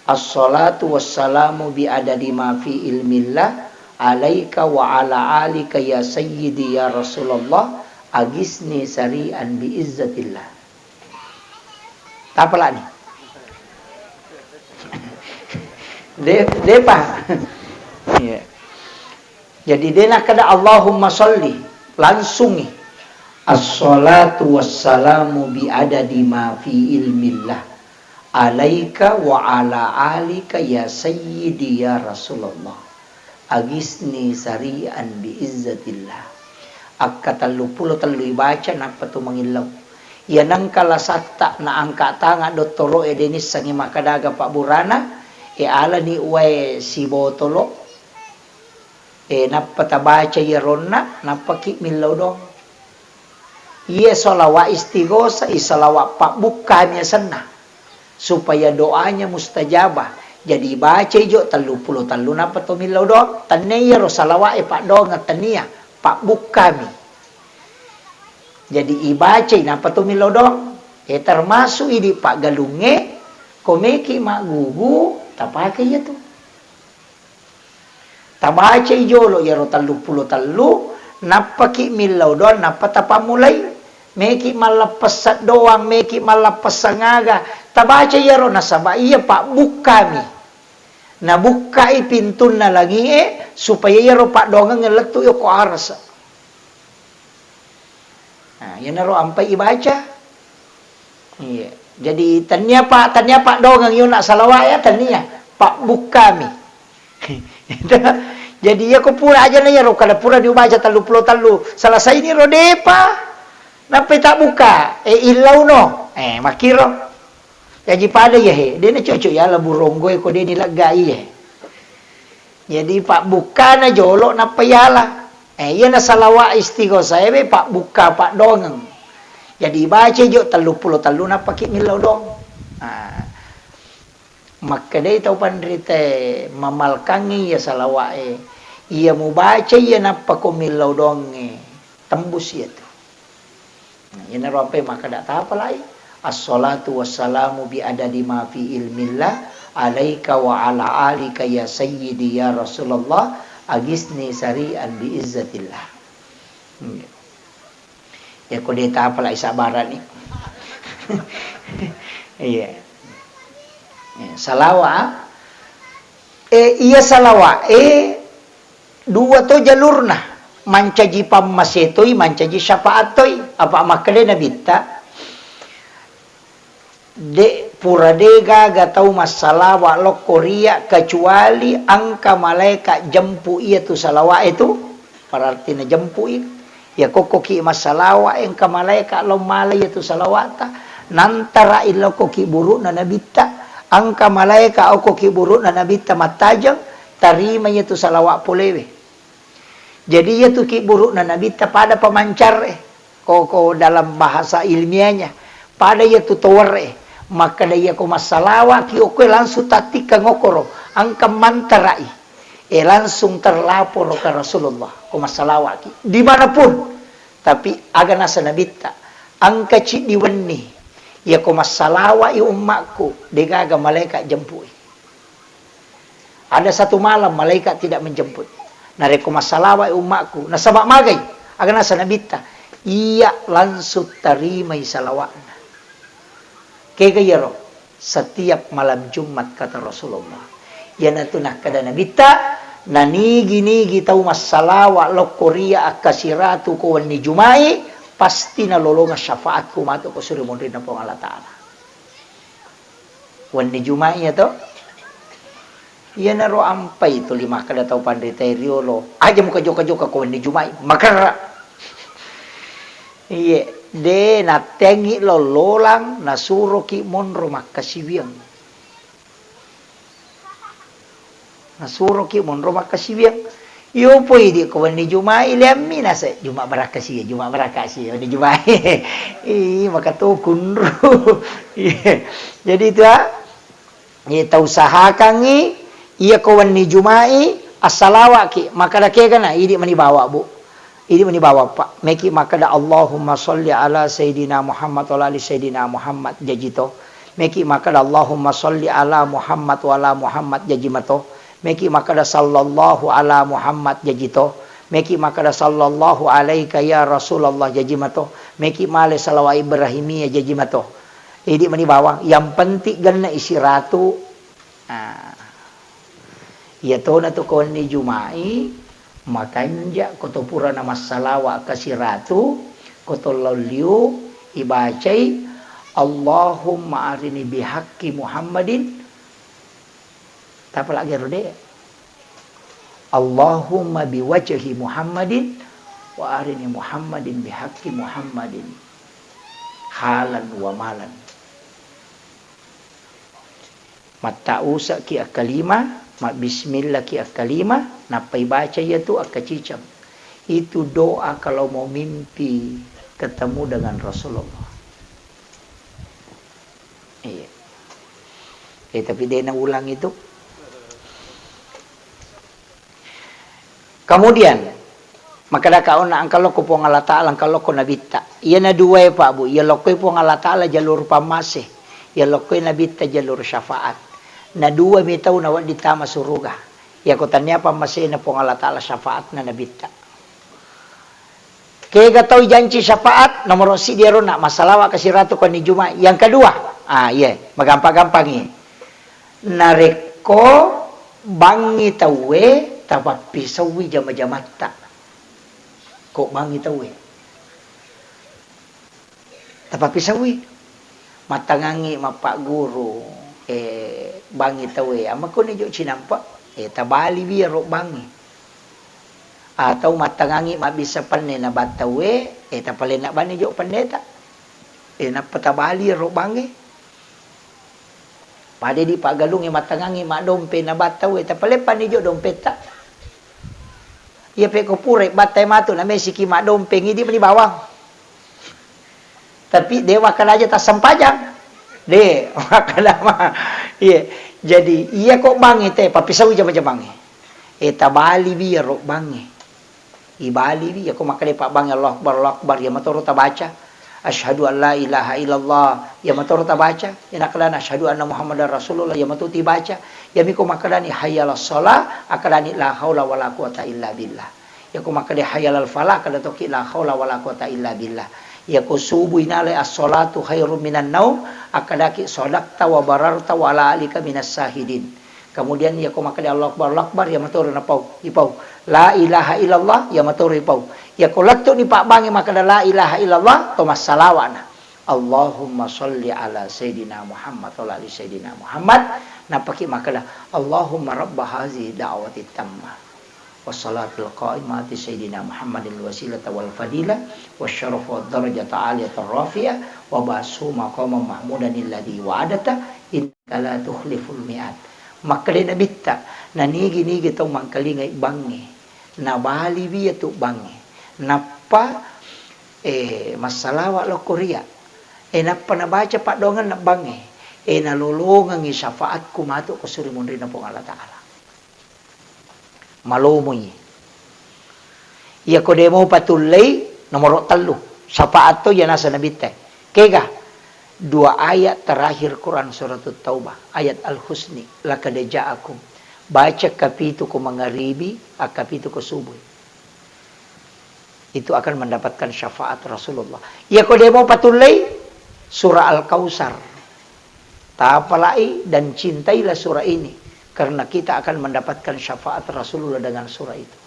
Assalatu wassalamu bi adadi ma fi ilmillah alaika wa ala alika ya sayyidi ya Rasulullah, agisni sari'an bi izzatillah. Tapalani. De, depa. Iya. Jadi de nakkeda Allahumma sholli, langsungi. Assalatu wassalamu bi adadi ma fi ilmillah alaika wa ala alika ya sayyidi ya Rasulullah. Agisni sari'an bi izzatillah. Akka telluppulo tellu ibaca nappa tu mangillau. Iya nengka lasatta na angka tanga dottoro'e de nissengngi makkeda aga pabburana, e alani wae sibotolo. Eh, nappa tabaca iyaronna, nappaki millau dong. Iye sholawat istighosah, i sholawat pabbukkami asenna. Supaya doanya mustajabah. Jadi ibacai jo telluppulo tellu nappa to millau dong. Tennia iyaro sholawat e paddoangeng, tennia, pabbukkami. Jadi ibacai nappa to millau dong. Eh, termasuk idi paggalungnge, ko meki maggugu, tapake iyatu. Tabacai jolo iyaro telluppulo tellu, nappaki millau doang, nappa tapammulai. Meki malleppessa doang, meki malleppessa aga, tabaca iyaro, nasaba iya pabbukkami. Nabukkai pintunna langie, supaya iyaro paddoangeng lettu yoko arasa. Nah, iyanaro ampai ibaca. Iya. Jadi, tennia pa-, tennia paddoangeng yona salawat ya, tennia. Pabbukkami. Jadi, iya ko pura aja na iyaro, kada pura diubaca telluppulo tellu. Selesai ni ro depa. Nappai tabbuka. Eh, illauno. Eh, makkiro. Jaji pada iya he. Dena cocok ya, labu ronggo e ko deni leggai iya he. Jadi, pabbukkana jolo nappa yala. Eh, iyana salawat istighosah e, be, pabbukka paddoangeng. Jadi, ibacai jo telluppulo tellu nappaki millau dong. Ah, makkedai tau panritae, mamalkangngi iya salawat e. Iya mubacai iya nappa ko millau doangnge, tembus iyatu. Nah, iyanaro ampai makkeda tapalai, "Assalatu wassalamu bi adadi ma fi ilmillah alaika wa ala alika ya sayyidi ya Rasulullah, agisni sari'an bi izzatillah." Iya. Ya, ko de tapalai sabarani. Iya. Ya, salawa. Eh, iya salawa. Eh, Dua to jalurna, mancaji pammasé toi, mancaji syafaat toi. Apa makkedai Nabitta, de, pura de gaga tau massalawa lokko ria kecuali engka malaéka jempu iya tu salawa'é tu, berarti najempui. Iya kokkoki massalawa, engka malaéka lao mala iya tu salawa'ta, nantara'i lokko kiburu'na Nabitta, engka malaéka okko kiburu'na Nabitta mattajeng, tarima iya tu salawa poléwé. Jadi, iyatu kiburu'na Nabitta pada pemancar'e. Ko, ko dalam bahasa ilmiahnya, pada iyatu tower'e. Makkeda iyako massalawa'ki okkoe langsung tattikkang okkoro, engka mantara'i. E, langsung terlapor ke Rasulullah, ko massalawa'ki. Dimanapun. Tapi aga nasa Nabitta, engka ciddi wenni, iyako massalawa'i ummakku, degaga malaika jempui. Ada satu malam malaikat tidak menjemput. Narekko massalawa'i ummakku, nasaba magai? Aga nasa Nabitta, iya langsung tarimai salawa'na. Kega iyaro? Setiap malam Jumat, kata Rasulullah. Iyanatu nakkeda Nabitta, nanigi-nigi tau massalawa lokko ria akkasiratu ko wenni Juma'i, pasti nalolongeng syafaatku matu ko suri monrinna Puang Allah Ta'ala. Wenni Juma'i ya to? Iyanaro ampai tuli makkeda tau panritae riolo, "Aja muka joka-joka ko wenni Juma'i, makerra." Iye, de nattengi lollolang, nasuroki monro makkasiwiang. Nasuroki monro makkasiwiang. Iyo poi idi ko wenni Juma'i, leammi nase, "Juma' barakka si, Juma' barakka si, wenni Juma'i." Ih, maka to kunru. Iya. Jadi itu, ah, iya, tausahakangngi, iya ko wenni Juma'i, assalawa'ki, makkeda kegana, idi mani bawa, Bu. Idi mani bawappa. Meki makkeda, "Allahumma sholli ala Sayyidina Muhammad wa ala ali Sayyidina Muhammad," jaji to. Meki makkeda, "Allahumma sholli ala Muhammad wa ala Muhammad," jaji mato. Meki makkeda, "Sallallahu ala Muhammad," jaji to. Meki makkeda, "Sallallahu alaika ya Rasulullah," jaji mato. Meki male salawat Ibrahimiyah, jaji mato. Idi mani bawang. Yang penting genna isi ratu. Ah. Iyatona tu ko wenni Juma'i, makanja ko to purana massalawa kasiratu, ko to lao liu, ibacai, "Allahumma arini bihaqqi Muhammadin," tapalagi ro de. "Allahumma biwajhi Muhammadin, wa arini Muhammadin bihaqqi Muhammadin, halan wa malan." Matta'usaki akkalima, mabbismillaki akkalima, nappa ibaca iyatu akkaciceng. Itu doa kalau mau mimpi ketemu dengan Rasulullah. Iya. Eh, tapi de naulang itu. Kemudian, makkedaka onna engka lokko Puang Allah Ta'ala, engka lokko Nabitta. Iyana duae, Pak, Bu, iya lokkoi Puang Allah Ta'ala jalur pammase, iya lokkoi Nabitta jalur syafaat. Na dua mi tau nawedding tama suruga. Iyako tania pammasena Puang Allah Ta'ala, syafaatna Nabitta. Kega tau janci syafaat, nomoro siddi ero na massalawa kasiratu ko wenni Juma'i. Yang kedua, ah, iye, magampa-gampangi. Narekko bangngi tauwe, tapappisaui jama-jamatta. Ko bangngi tauwe, tapappisaui. Mattangangngi mappagguru, eh, bangngi tauwe, ammekko ni jo cinampa, eh, tabaliwi ero bangngi. Atau mattangangngi mabbissa penne na battauwe, eh, tapalenna bani jo penneta. Eh, nappa tabali ero bangnge. Pada di paggalungnge mattangangngi maddompe na battauwe, tapaleppani jo dompetta. Iya pekko pura battae matu, na mesiki maddompeng, idi mani bawang. Tapi de makkeda aja tassempajang. De, makkeda ma. Iya. Jadi, iya ko bangnge te, pappisau jama-jamangnge. Eh, tabaliwi ero bangnge. Ibaliwi, yako makkeda pabbangnge Allahu Akbar, Allahu Akbar, iya matoro tabaca. Asyhadu an la ilaha illallah, iya matoro tabaca. Iya nakkedana asyhadu anna Muhammadar Rasulullah, iya matu tibaca. Iyami ko makkedani hayya 'alas shalah, akkedani la haula wala quwata illa billah. Yako makkeda hayya 'alal falah, kada tokki la haula wala quwata illa billah. Yako subuh inalai as-shalatu khairum minan naum, akkedaki shadaqta wa bararta wa ala alika minas syahidin. Kemudian yako makkeda Allahu Akbar, Allahu Akbar, iya matoro napau, ipau. La ilaha illallah, iya matoro ipau. Yako lettu ni pabbangnge makkeda la ilaha illallah, to massalawa'na. Allahumma shalli ala Sayyidina Muhammad wa ala ali Sayyidina Muhammad. Nappaki makkeda, Allahumma rabba hazihi da'wati tamma. Wassalatil qaimati Sayyidina Muhammadil wasilata wal fadila wasyarafa wad darajata aliyata rafi'ah wa ba'athu maqaman mahmudan alladzi wa'adta innaka la tukhliful mi'ad. Makkeda Nabitta, nanigi-nigi tau mangkalingai bangnge, nabaliwi iyatu bangnge, nappa, eh, massalawa lokko ria, eh, nappa nabaca paddoangenna bangnge, eh, nalolongengngi syafaatku matu ko suri munrinna Puang Allah Ta'ala. Malomoi. Iyako de mo patullei, nomoro tellu. Syafaat to iya naseng Nabitta. Kega? Dua ayat terakhir Quran Suratut Taubah, ayat Al-Husni, "Laqad ja'akum." Baca kapitu ko mangaribi, akkapitu ko subuh. Itu akan mendapatkan syafaat Rasulullah. Iyako de mo patullei, surah Al-Kautsar. Tapalai dan cintailah surah ini, karena kita akan mendapatkan syafaat Rasulullah dengan surah itu.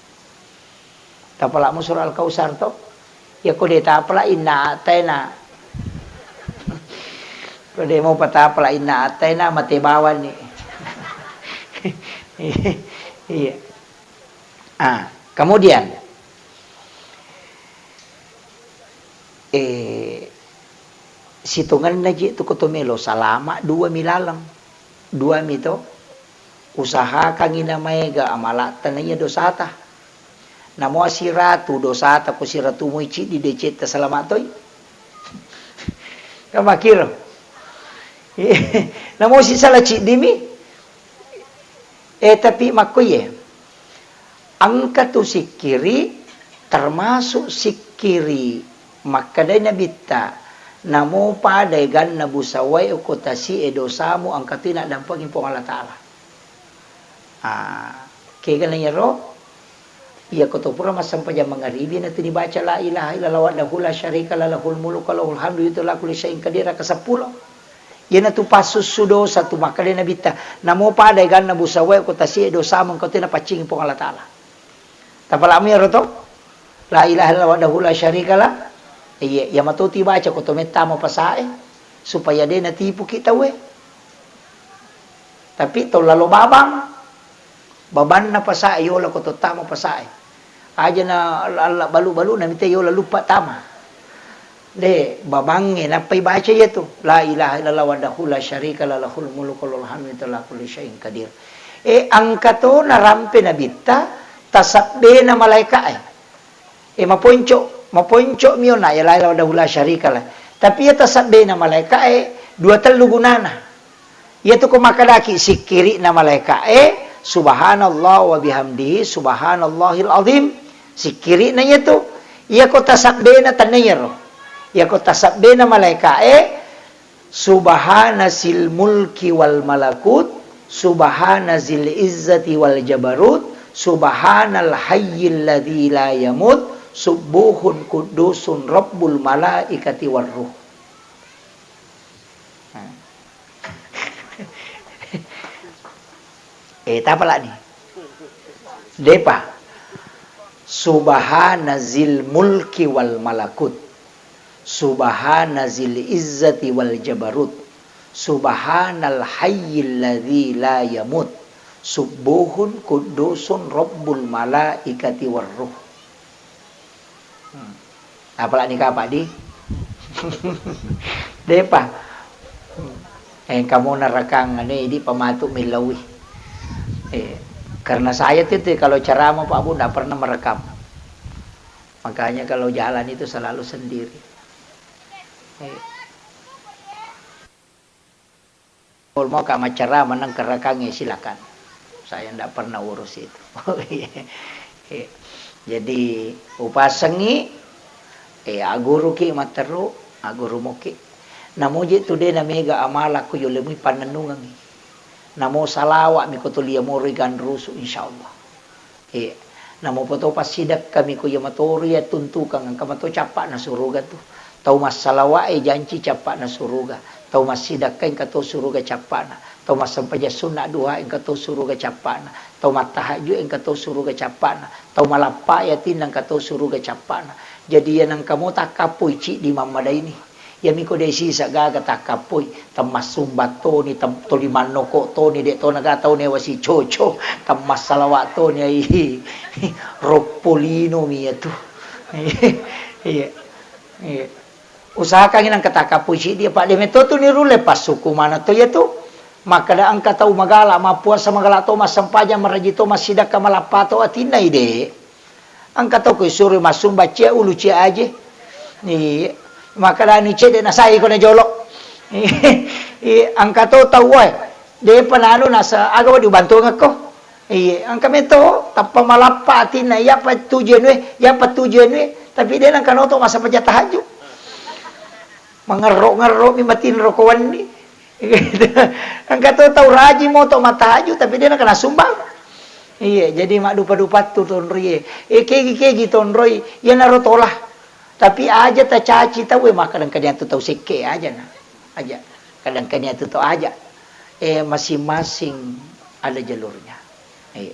Tapala'mu surah Al-Kautsar to? Iya ko de tapala inna attaena. Ko de mo patapala inna attaena mate bawanni. Iya. Ah, kemudian, eh, sitongenna ji tu ko to melo salama dua mi laleng. Dua mi to. Usahakangngi na maega amalatta na iya dosata. Namo asiratu dosata ko siratu moi ciddi decetta salama toi. Kamakiro. Namo sisala ciddi mi. Eh, tapi makkuye, engka tu sikkiri, termasuk sikkiri makkedai Nabitta, namo pada eganna busawae ko tasi'e dosamu, engka tu naddampengi Puang Allah Ta'ala. Ah, kega na iyaro? Iya, ko to pura massempajang mangaribi, na tu dibaca la ilaha illallah wahdahu la syarika lah, lahul mulku wa lahul hamdu, yuhyi wa yumitu wa huwa ala kulli syai'in qadir, raka seppulo. Iyanatu passussu dosa tu makkeda Nabitta, namo pada eganna busawae ko tasi'e dosamu, engka tu napaccingi Puang Allah Ta'ala. Tapalami ero to? La ilaha illallah wahdahu la syarika lah. Iya, iya mato tu ibaca ko to mettama pasae, supaya de natipuki tauwe. Tapi to lalo babang, babanna pasae yola ko to tama pasae. Aja na alla balu-balu na mite yola luppa tama. De, babangnge nappa ibaca iyatu. La ilaha illallah wahdahu la syarika lah, lahul mulku wa lahul hamdu wa huwa ala kulli syai'in qadir. E, engka to narampe Nabitta tasabbena malaeka'e. E, maponco, maponco mi ona ya la ilaha wahdahu la syarika lah. Tapi iya tasabbena malaeka'e dua tellu gunana. Iyatu ko makkedaki sikkiri'na malaeka'e, subhanallah wa bihamdihi, subhanallahil azim. Sikkiri'na iyatu. Iya ko tasabbena tenniyaro. Iya ko tasabbena malaeka'e, subhana zil mulki wal malakut, subhana zil izzati wal jabarut, subhanal hayyil ladzi la yamut, subbuhun quddusun rabbul malaikati war ruh. Eh, tapalani. Depa. Subhana zil mulki wal malakut. Subhana zil izzati wal jabarut. Subhanal hayyil ladzi la yamut. Subbuhun quddusun rabbul malaikati war ruh. Hmm. Apalagi kapang di? Depa. Eh, kamu nerekang ini di pematu millaui. Eh, karena saya tuh, tuh kalau ceramah Pak Bu ndak pernah merekam. Makanya kalau jalan itu selalu sendiri. Eh. Kalau mau ka maccarama nang kerekangnge, silakan. Saya ndak pernah urus itu. Iya. Jadi, upasengi, eh, aguruki matteru, aguru muki. Namuji tu de na mega amala ko yolemui pannennungengi. Namo salawa mi ko tulia moroi ganrusu, insyaallah. Eh, namo poto passidekkami ko iya matoro iya tuntukang, engka mato cappa'na suruga tu. Tau massalawa e janci cappa'na suruga. Tau massidekka engka to suruga cappa'na. Tau massempajang sunna duha engka to suruga cappa'na. Tau mattahajju engka to suruga cappa'na. Tau malappa yatinna engka to suruga cappa'na. Jadi iya nengka mo takkappoi ciddi mammadaini. Iyami ko de sisa gaga takkappoi, temmassumba toni, tem-, toli mannoko toni, de tona ga tau newa sicoco, temmassalawa toni, ai, roppo lino mi iyatu. Iya. Iya. Usahakangi nengka takkappoi siddi, apa de meto tu nirulle passuku mana to iyatu. Makkeda engka tau magala, mappuasa magala to, massempajang maraji to, massidekka malappa to, atinna ide. Engka to ko suroi massumba cia ulu cia aje. Iya. Makkedani cedde na sai ko na jolo. Iya, engka to tau wae. Depa nanu nasa aga wadi ubantungekko. Iya, engka meto tappa malappa atinna iya pa tujuan we, iya pa tujuan we, tapi de nengka noto masa paja tahajud. Mangerro-ngerro mi matinro ko wenni. Engka to tau rajing moto mattahajud, tapi de nengka nasumbang. Iya, jadi maddupa-dupattu tonroie. Eh, kegi-kegi tonroi, iyanaro tola. Tapi aja tacaci tau, eh, maka kadang-kadang tu tau sekke aja na. Aja. Kadang-kadang tu tau aja. Eh, masing-masing ada jalurnya. Iya.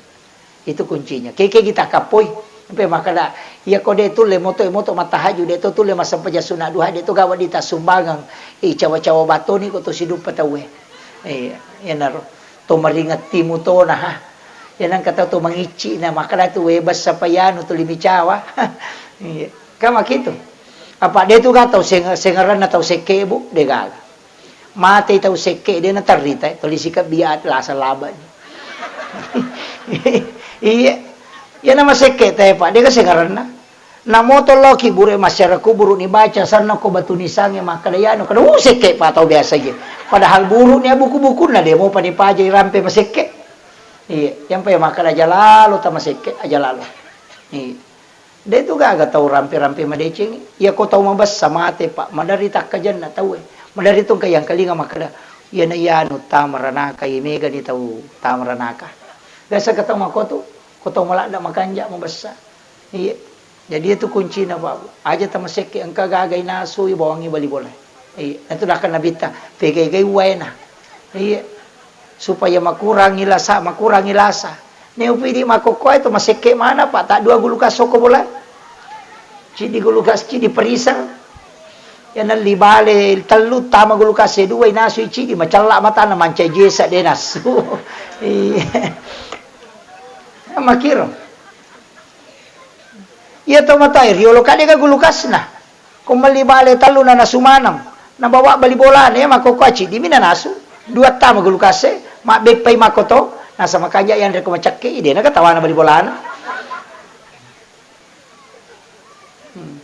Itu kuncinya. Kegi-kegi takappoi. Pe makkeda, iya ko de' tulle moto, moto mattahajju, de' to tulle massempajang sunna duha, de' to gaga wedding tassumbangeng, eh, cawa-cawa batoni ko to siduppa tauwe. Eh, iyanaro. To maringetti mutona, ha. Iya nengka tau to mangicci na makkeda tu, "We, bessa pa iyanu tuli micawa." Iya. Kan makitu. Apa de' tu ga tau seng-, sengerenna tau sekke, Bu? De' gaga. Matei tau sekke, de' naterrita, tuli sikebbi lasa laba. Iya. Iya nama sekke te, Pak, de' ga sengerenna. Namoto loki bure masyarakat kuburu ni baca sanna ko batu nisange makkeda yanu, kada, uh, sekke pa tau biasa je. Padahal buru ni buku-bukunna de' mopa ni paja irampe masekke. Iya, yang pa makkeda aja lalo ta masekke, aja lalo. Iya. De' tu gaga tau rampe-rampe madeceng. Iya ko tau mabessa mate, Pak, madari takkajenna tauwe. Madari tu engka yang kalinga makkeda, iyana iyanu tamaranaka, iya mega ni tau tamaranaka. Biasa ka tau makotu, ko tau maladda makanja mabessa. Iya. Jadi itu kuncina, Pak. Aja tamasekke engka gaga inasui bawangi bali bola. Iya. Itu dakkan Nabitta, pegai-gai waena. Iya. Supaya makurangi lasa, makurangi lasa. Neupidi makkokkoe to masekke mana, Pak, ta dua gulukas soko bola. Cidi gulukas, cidi perisel. Ya nelli bale tellu tama gulukas e dua inasui cidi, macella matana mancaji esa de' nasu. Iya. Makiro. Iya to matoa e riolo ka de' ga gulukasna. Ko melli bale tellu na nasu maneng. Nabawa bali bolana, iya makkokkoe ciddi mi nanasu. Dua tama gulukase, mabbeppai makkoto, nasa makanja yanre ko macakke, de' na katawana bali bolana. Hmm.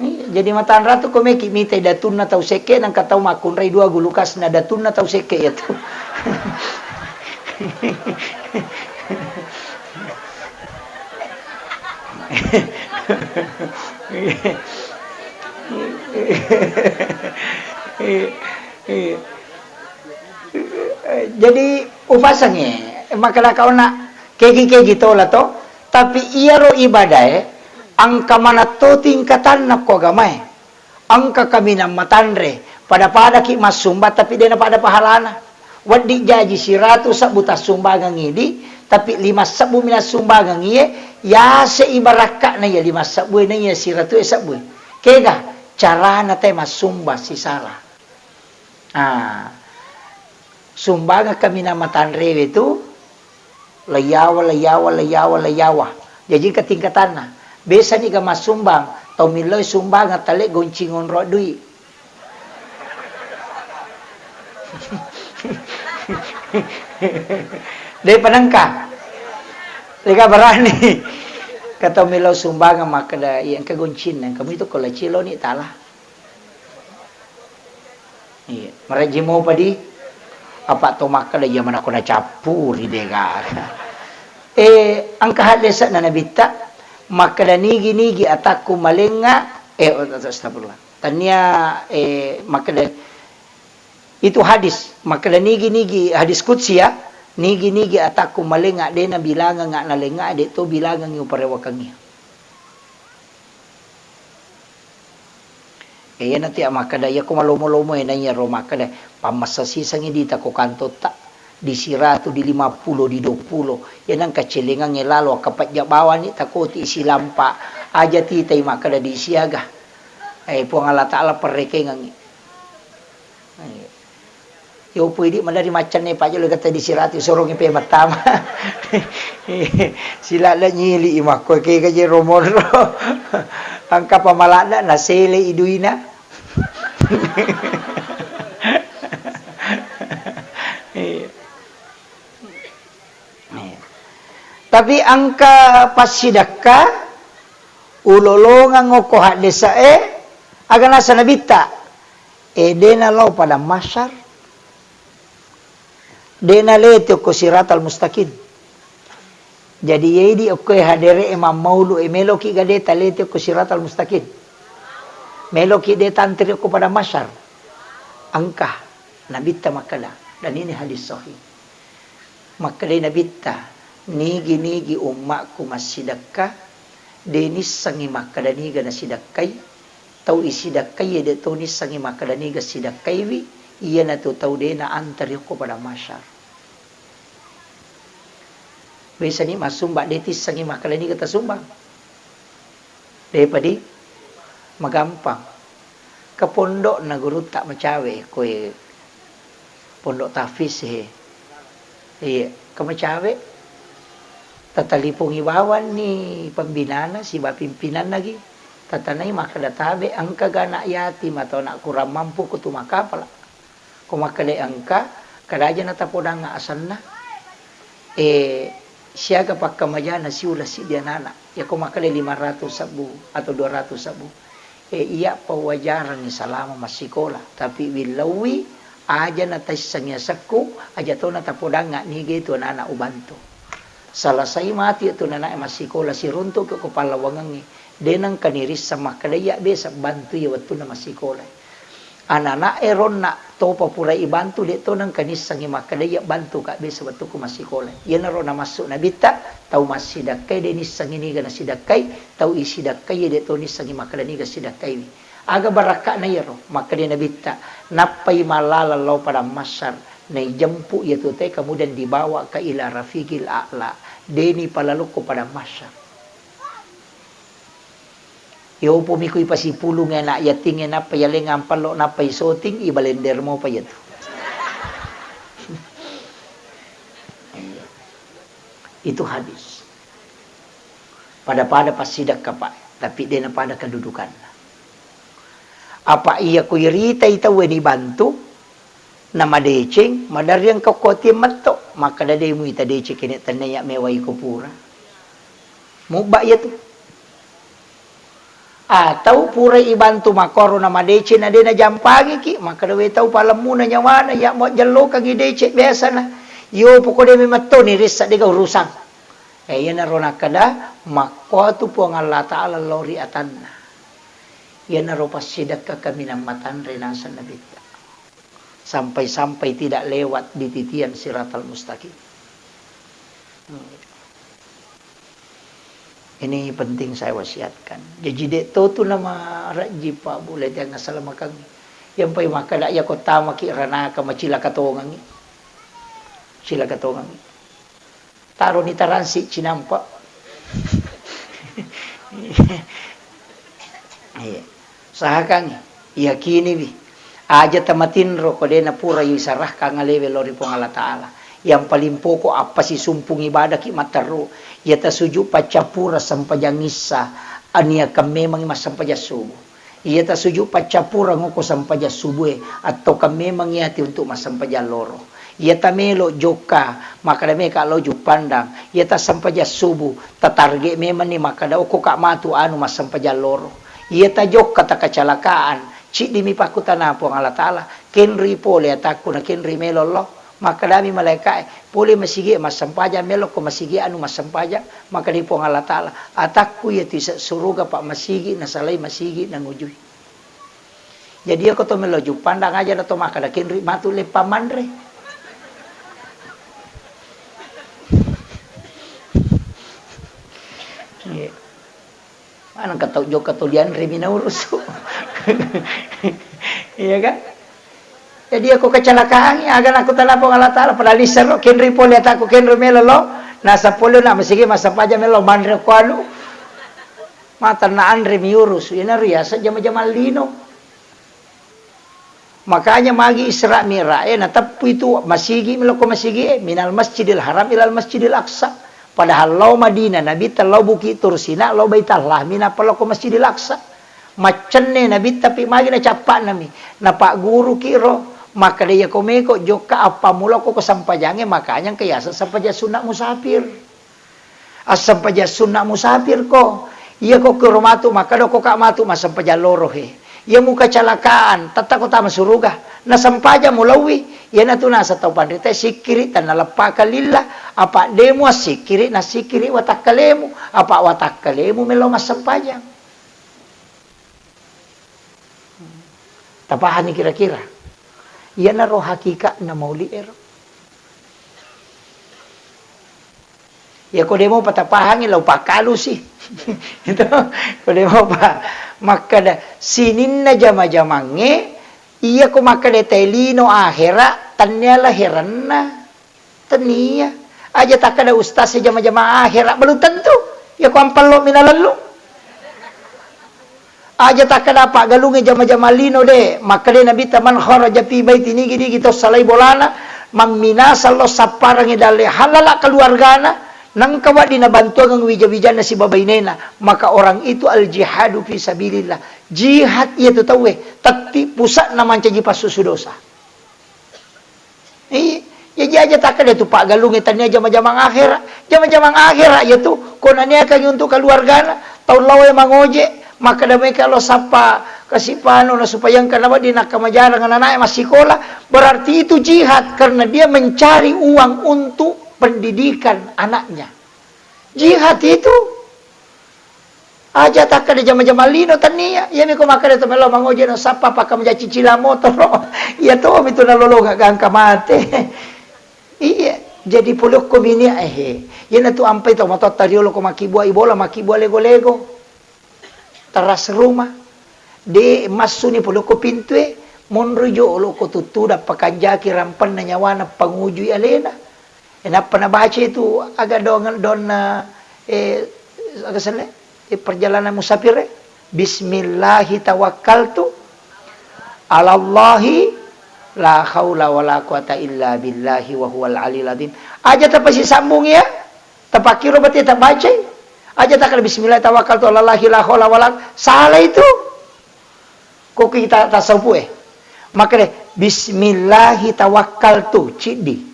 Iya, jadi matanra tu ko meki mitai datunna tau sekke, nengka tau makkunrai dua gulukasna datunna tau sekke iya tu. Jadi upasangi, makkeda kauna kegi-kegi tola to, tapi iyaro ibadae engka manatto tingkatanna ko agamae. Engka kaminang matanre, pada-padaki massumba tapi de' napada pahalana. Wedding jaji siratu sebbu tassumbangang idi, tapi lima sebbu mi nassumbangang iye, yase ibarakka'na iya lima sebbu e na iya siratu e sebbu e. Kega carana te massumba sisala. Ah. Sumbangeng kaminang matanrewe tu, leiyawa, leiyawa, leiyawa, leiyawa. Jaji engka tingkatanna. Biasani ga massumbang, tau milloi sumbangeng tale goncing onro dui. De' panengka. Lega berani. Ka tau millau sumbangeng makkeda, iya engka goncinna, engka muitu ko laciloni tala. Iya, marejji mopa di. Apa to makkeda iya manakko nacappuri de' gaga. Eh, engka haddese'na Nabitta, makkeda nigi-nigi atakku malengnga, eh, astagfirullah. Tania, eh, makkeda itu hadis, makkeda nigi-nigi hadis qudsi ya, nigi-nigi atakku malengnga de' nabilangengnga nalengnga de' to bilangengngi uparewakengngi. E, iyanatu iya makkeda, iyako malomo-lomo e, na iyaro makkeda, pammessa sisengngi dita ko kantotta, di siratu, di lima pulo, di dua pulo. Iya nengka celengangnge lalo, akkapejja bawani takoti silampa, aja titai makkeda di siaga. E, Puang Allah Ta'ala perrekengengngi. Iya. Yopo idi madari maccanne pajolo gata di siratu sorongi pe mattama. Silala nyili i makko ke gaje romonro. Angka pamalada nasele iduina. Iya. Iya. Tapi angka passidakka ulolongeng okko haddesa e, aga nasa nabitta. E, de' nalao padang mahsyar, de' nalete okko siratal mustaqim. Jadi, iyaidi okko e hadere e mammaulu e, meloki ga de' talete okko siratal mustaqim? Meloki de' tantri okko padang mahsyar? Engka, nabitta makkeda, dan ini hadis sahih. Makkedai Nabitta, "Nigi-nigi ummakku massidekka, de' nissengngi makkeda niga nasidekkai. Tau isidekkai e de' to nissengngi makkeda niga sidekkaiwi, iyanatu tau de' naantari okko padang mahsyar." Biasani massumba, de tissengngi makkeda niga tasumbang. Depa di magampang. Ke pondokna gurutta macawe, koe pondok tahfiz he. Iya, ke macawe. Tatalipungi bawanni pembinana siba pimpinanna gi. Tatanai makkeda tabe engka ga anak yatim atau anak kurang mampu kutu makapala. Ko makkeda engka, kada aja natapodang asenna. Eh, siaga pakkamajana siula siddi anana. Yako makkeda lima ratus sebbu atau dua ratus sebbu. Eh, iya pawajaranni salama massikola, tapi willauwi aja nataissengi asekku, aja to natapodangnga niga itu anana ubantu. Selesai matu itu anana massikola siruntuk ke ko pallawangengnge. De nengka nirisseng makkeda iya besa bantu iya wettunna massikola. Anana e ronna topa pura ibantu, de to nengka nissengi makkeda iya bantu ka besa wettukku massikola. Iyanaro namassu Nabitta, tau massidakkai de nissengi niga nasidakkai, tau isidakkai de to nissengi makkeda niga sidakkaiwi. Aga barakka'na iyaro? Makkeda Nabitta, nappai mallalang lao padang mahsyar, naijempu iyatu te, kemudian dibawa ka ila rafiqil a'la, deni palalukko padang mahsyar. Yopo miko ipasipulung anak yatingnge nappa yaleng ampallo nappa isoting, ibalender mopa iyatu. Itu hadis. Pada-pada passidakka, Pak, tapi dena pada kedudukanna. Apa iya ku iritai tauwe ni bantu, namadeceng, maderri engka kuatieng metto, makkeda de muita deceng kene tenneya mewai ko pura. Mubba iya tu. Atau pura ibantu makkoro namadeceng na de najampangiki, makkeda we tau palemmuna nyawana, iya mo jellokangi deceng biasana. Yo pokok de memetto ni rissa dega urusang. Eh, iyanaro nakkeda, makkuatu Puang Allah Ta'ala lao ri atanna. Iyanaro passidekka kaminang matanre naseng Nabitta. Sampai-sampai tidak lewat di titian siratal mustaqim. Ini penting saya wasiatkan. Jaji, de to tu nama rajji, Pak, Bu, le tiang asalamakang. Yang pai makkeda, iya ko tamaki ranaka macilaka tongangi. Cilaka tongangi. Taroni taransi cinampa. Iya. Usahakangngi, yakiniwi. Aja tamatinro ko de napura isarahkang alewe lao ri Puang Allah Ta'ala. Yang paling pokok, appasisumpung ibadaki matteru. Iya tasuju paccappura sempajang issa, aniakan memangngi massempajang subuh. Iya tasuju paccappureng okko sempajang subue, attokang memang iyati untuk massempajang loro. Iya tamelo jokka, makkeda meka lao Juppandang, iya tassempajang subuh, tatarget memanni makkeda okko ka matu anu massempajang loro. Iya tajokka takacalakaan, ciddimi pakkutana Puang Allah Ta'ala, kenri pole atakku na kenri melo lao. Makkedami malaeka'e, "Pole masigi'e massempajang, melokko masigi anu massempajang." Makkedai Puang Allah Ta'ala, "Atakku iyatu ise suruga, Pak, masigi nasalai masigi nangujui." Jadi, iyako to melo Juppandang aja na to makkeda kenri matu leppa manre. Iya. Maneng ka tau jokka to lianre mi naurusu. Iya kan? Jadi aku kecelakaan, aga nakutana Puang Allah Ta'ala, padahal lissero, kenri pole atakku, kenri melo lo, nasa pole na masigi massempajang melo manre ko anu. Mata na anre mi urusu, ina riasa jama-jama lino. Makanya magi Isra Mi'raj e, nateppu itu masigi, melokko masigi e, minal Masjidil Haram ilal Masjidil Aqsa. Padahal lao Madinah, Nabitta lao Bukit Tur Sina, lao Baitallahmi, nappa lokko Masjidil Aqsa. Maccenne Nabitta pi magi nacappa'nami. Napagguruki ro, makkeda, "Iyako meko jokka appammulako ko sempajangnge, makanya engka yaseng sempajang sunna musafir." Assempajang sunna musafir ko. Iya ko kuro matu makkeda ko ka matu massempajang loro he. Iya mukacalakaan, tetta ko tama suruga. Nasempajang mulauwi. Iyanatu nasa tau panrita sikkiri tennaleppaka lillah. Apa demu assikkiri, nassikkiri watakkalemu. Apa watakkalemu melo massempajang. Tapahanni kira-kira? Iyanaro hakikatna mauli ero. Iya ko demo patapahangi, lau pakkalusi. Itu, ko demo pa-, makkeda, sininna jama-jamangnge, iya ko makkeda tai lino akhera, tannia laheranna. Tania. Aja takkeda ustaz e jama-jama akhera, belum tentu. Ya ko ampello minalellu. Aja takkeda paggalungnge jama-jama lino de. Makkeda Nabitta, "Man kharaja fi baiti," nigi-nigi to salai bolana, mamminasa lo sapparangngi dalle halala keluargana, nengka wedding nabantuangeng wija-wijanna sibawa bainena, maka orang itu al jihadu fi sabilillah. Jihad iya tu tauwe, tetti pusatna mancaji passusu dosa. Iya, jaji aja takkeda tu paggalungnge tania jama-jamang akhera. Jama-jamang akhera iya tu, ko naniakangi untuk keluargana, tau lao e mangoje, makkeda meka lo sappa kasipano na supaya engka nawedding nakkamajarang ananae massikola, berarti itu jihad karena dia mencari uang untuk pendidikan anaknya. Jihad itu. Aja takkeda jama-jama lino tania. Iyami ko makkeda to melo mangoje no sappa pakka maja cicilang motoro. Iya to mi tu nalolonga gangka mate. Iya, jadi polokko bini ehe. Iyana tu ampai to matotta riolo ko makkibua ibola, makkibua lego-lego. Teras rumah. De massuni polokko pintue. Monro jolo ko tuttuda pakanjaki rampenna nyawana pangujui alena. E, nappa nabaca itu aga dong-, donna, eh, aga senna, eh, perjalanan musafir, eh. Bismillahi tawakkaltu alallahi la haula wala quwata illa billahi wa huwal aliyul azim. Aja tapasisambung ya. Tapakkiro berarti tabacai. Aja takkeda bismillah tawakkaltu alallahi la haula wala, salah itu. Ko kita tasawufu e. Makkeda, "Bismillahi tawakkaltu," ciddi.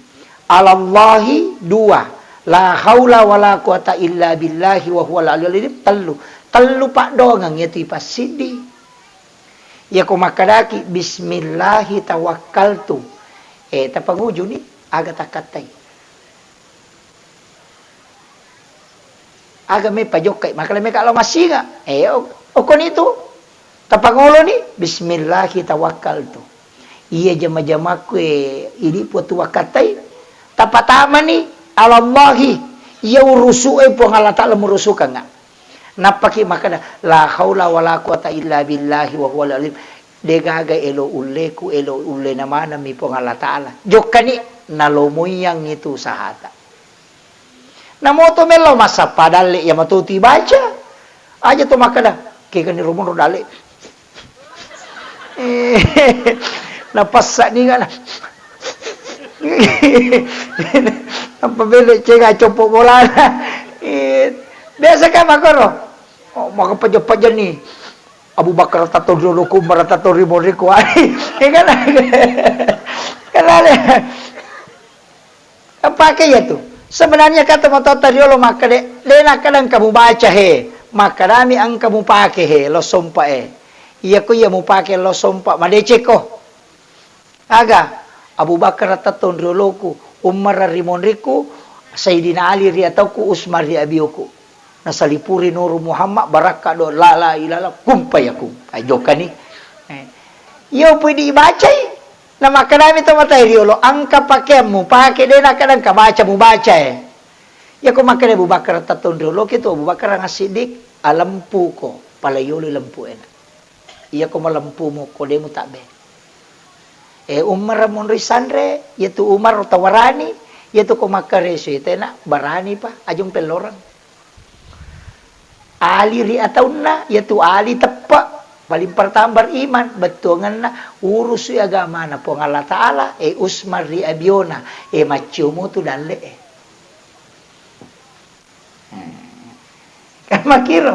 "Alallahi," dua. "La haula wala quwata illa billahi wa huwal aliyul azim," tellu. Tellu paddongeng iyatu ipassiddi. Iyako makkedaki, "Bismillahi tawakkaltu," eh, tapangujuni aga takkattai. Aga me pajokkai, makkeda meka lao massinga. Eh, o-, okkoni tu. Tapangoloni, "Bismillahi tawakkaltu." Iya jama-jamakku, eh, idi Puang tu wakkatai. Tapatamani, "Alallahi." Iya urusu e Puang Allah Ta'ala murusukangnga. Nappaki makkeda, "La haula wala quwata illa billahi wa huwal alim." Degaga elo ulleku, elo ullena maneng mi Puang Allah Ta'ala. Jokkani, nalomoiyangngi tu sahata. Namoto mellau massappa dalle iya matotu ibaca. Aja to makkeda, "Kegani romonro dalle." Eh, napassa ni kana. Nappa belle cega coppo bolana. Eh, biasa kan makkoro. Oh, maka peja-peja ni. Abu Bakar tato dulu ku, Umar tato rimo riko. Eh, kan? Kan ale. Pake iya tu. Sebenarnya kata matotta riolo makkeda, de nakkeda engka mubaca he. Makkedami engka mupake he, lo sompa e. Iya ko iya mupake lo sompa, madecekko. Aga, Abu Bakar tetto ri oloku, Umar ri monriku, Sayyidina Ali ri atauku, Usman ri abioku. Nasalipuri Nuru Muhammad, barakka do, la, la ilaha illallah, kun fayakun. Ai, jokkani. Eh. Iyo pudi ibacai. Namakkedami to matae riolo, engka pakeang mupake, de nakkeda engka baca mubaca e. Iyako makkeda Abu Bakar tetto ri oloki tu, Abu Bakar As-Siddiq, alempuko, pala yolo lempu ena. Iyako malempumu ko de mutabbe. Eh, Umar monri sanre, iyatu Umar tawarani, iyatu ko makkareso tena barani pa, ajung pelloreng. Ali ri ataunna, iyatu Ali teppe, paling pertama beriman, bettuangenna urusu agamana Puang Allah Ta'ala, eh, Usman ri abiona, eh, maccio mutu dalle e. Hmm. Kan makkiro.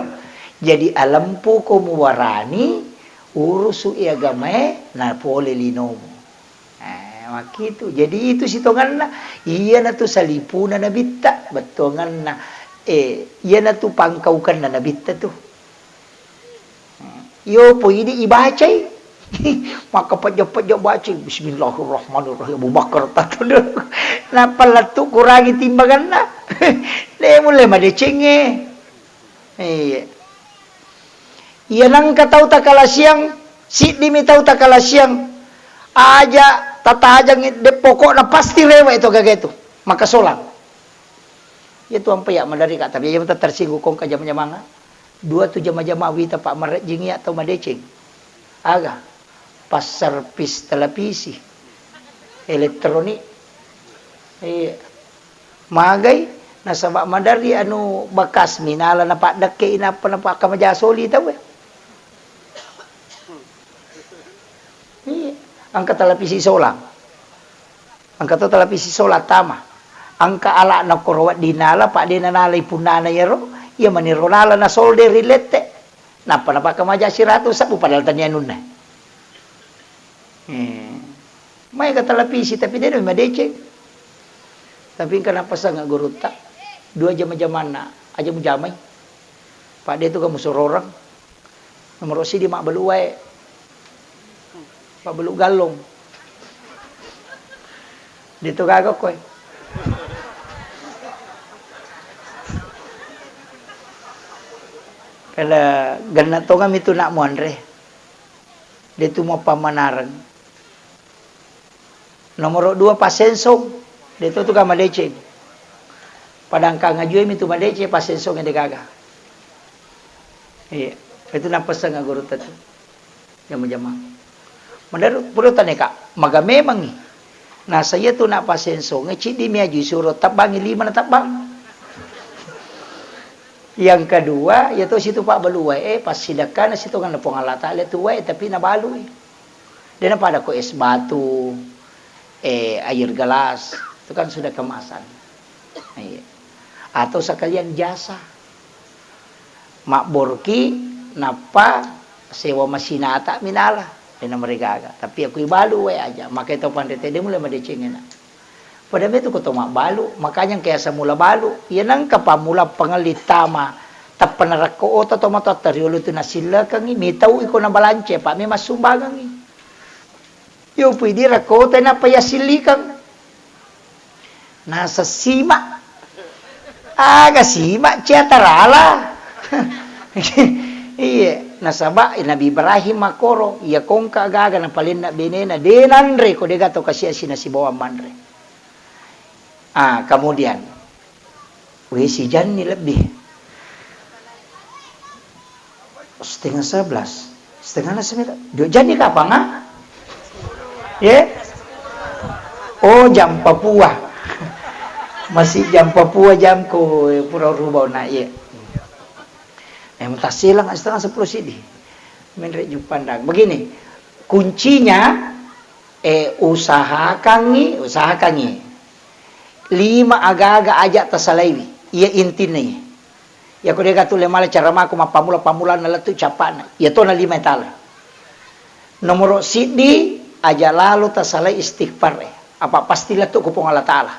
Jadi alempuko muwarani, urusu'i agamae, napole linomu. Eh, makkitu. Jadi itu sitonganna, iyanatu salipuna nabitta, bettuanganna, eh, iyanatu pangkaukanna nabitta tu. Iyo, poidi ibacai. Makkapejja-pejja bacai, "Bismillahirrahmanirrahim." Abu Bakar tatunduk. Nappa lettu kurangi timbanganna. De mulle madecengnge. Iya. Iya nengka tau takalasiang, siddimi tau takalasiang. Aja tatajangi, de pokokna pasti rewe itu gaga itu. Maka solang. Iya tu ampe ya maderika, tapi iya tersinggung kongka jama-jamanga. Dua tu jama-jama wita pa marejjing iya tau madeceng. Aga? Passervis televisi, elektronik. Iya. Magai, nasaba maderri anu bekas minala napaddekke inappa napakkamaja soli tauwe. Iya, engka televisi sola. Engka to televisi sola tama. Engka ala'na koro wedding nala, pa de nanalai punnana iyaro, iya maniro nala na solde ri lette. Nappa napakkamaja siratu sebbu padahal tania anunna. Eh, maega televisi, tapi de na madeceng. Tapi engka napasengnga gurutta, dua jama-jamanna, aja mujamai. Pa de tu kamu sororeng. Nomoro sidi mabbalu wae. Mabbalu gallong. De tu gaga koe. Kala genna tonga mitu nak muanre. De tu mapammanareng. Nomoro dua, passensong. De to tu ga madeceng. Padangkang ajue mitu madeceng, passensong de gaga. Iya, itu nappeseng gurutta tu. Jama-jama. Menurut, pura taneka, maga memangi. Nasa iya tu nak passensong, ciddi mi aju suro tabbangi lima na tabbang. Yang kedua, iya to situ pabbalu wae, eh, passidakkana situ kan Puang Allah Taala tu wae, tapi nabalui. Dena pada ko es batu, eh, air gelas, itu kan sudah kemasan. Iya. Atau sekalian jasa. Mabborki, nappa sewa masinata minala. Dena meregaga. Tapi aku ibalu wae aja. Maka itu pandai tede mulai madecengena. Pada metu ko to mabbalu, makanya engka yaseng mula balu. Iya nengka pammula pangelli tama, tappa narekko oto to matoatta riolo tu nasillekengngi, mitau iko nabalance, pa memang sumbangengngi. Yo pui di rekko oto nappa yasillikeng. Nasa sima. Aga sima cia tarala. Iye, nasaba Nabi Ibrahim makkoro, iya kongka gaga napalenna benena, de nanre ko dega to kasiasi nasibawang manre. Ah, kemudian, weh, sijanni lebbi. Setengah sebelas. Setengah sebelas. Dua janni kapang, ah? Ye? Oh, jam Papua. Masih jam Papua jamku, eh, pura rubah nak, ye. Eh, mutasilang setengah sepuluh sidi. Menre Jupandang. Begini, kuncinya Eh, usahakangngi, usahakangngi. Lima aga-aga aja tasalaiwi. Iya intinna iya. Iya ko dega tu le mala cara mako mappammula-pammula na lettu cappa'na. Iya tona lima tala. Nomoro siddi, aja lalo tasalai istighfar e. Apa pasti lettu ko Puang Allah Taala.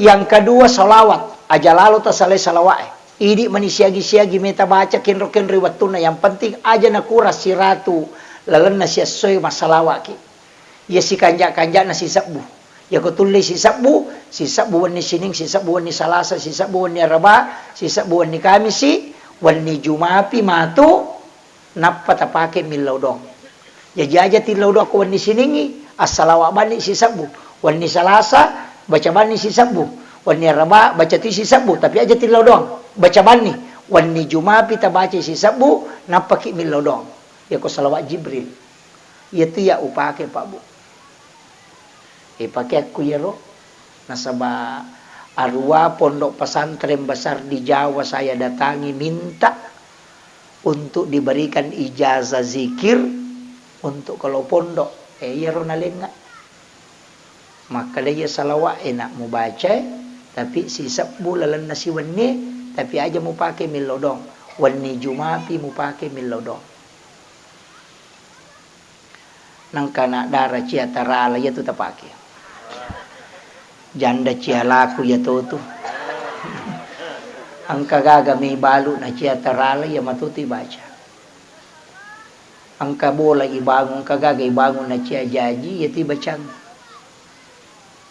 Yang kedua, salawat. Aja lalo tasalai salawat e. Idi mani siagi-siagi meta baca kenro-kenro wettunna. Yang penting aja nakurang siratu lalenna siessoe massalawaki. Iya sikanja-kanjana sisebbu. Iya ko tulle sisebbu, sisebbu wenni Sining, sisebbu wenni Salasa, sisebbu wenni Araba, sisebbu wenni Kamisi, wenni Jumapi matu, nappa tapake millau doang. Jaji aja tillau doang ko wenni Siningngi, assalawa banni sisebbu. Wenni Salasa, baca banni sisebbu. Wenni Araba, baca tu sisebbu, tapi aja tillau doang. Baca banni. Wenni Jumapi tabaca sisebbu, nappaki millau doang. Iya ko salawat Jibril. Iya tu iya upake, Pak Bu. Eh, pakeakku iyaro, nasaba aruwa pondok pesantren besar di Jawa saya datangi minta untuk diberikan ijazah zikir untuk kalau pondok. Eh, iyaro nalengnga. Makkeda iya salawat enak mubaca, tapi sisebbu lalenna siwenni, tapi aja mupake millau doang. Wenni Jumapi mupake millau doang. Nengka anak dara cia tarala, iya tu tapake. Janda cia laku iya to tu. Engka gaga mi balu na cia tarala, iya matu tu ibaca. Engka bola ibangun, engka gaga ibangun na cia jaji, iya tu ibacang.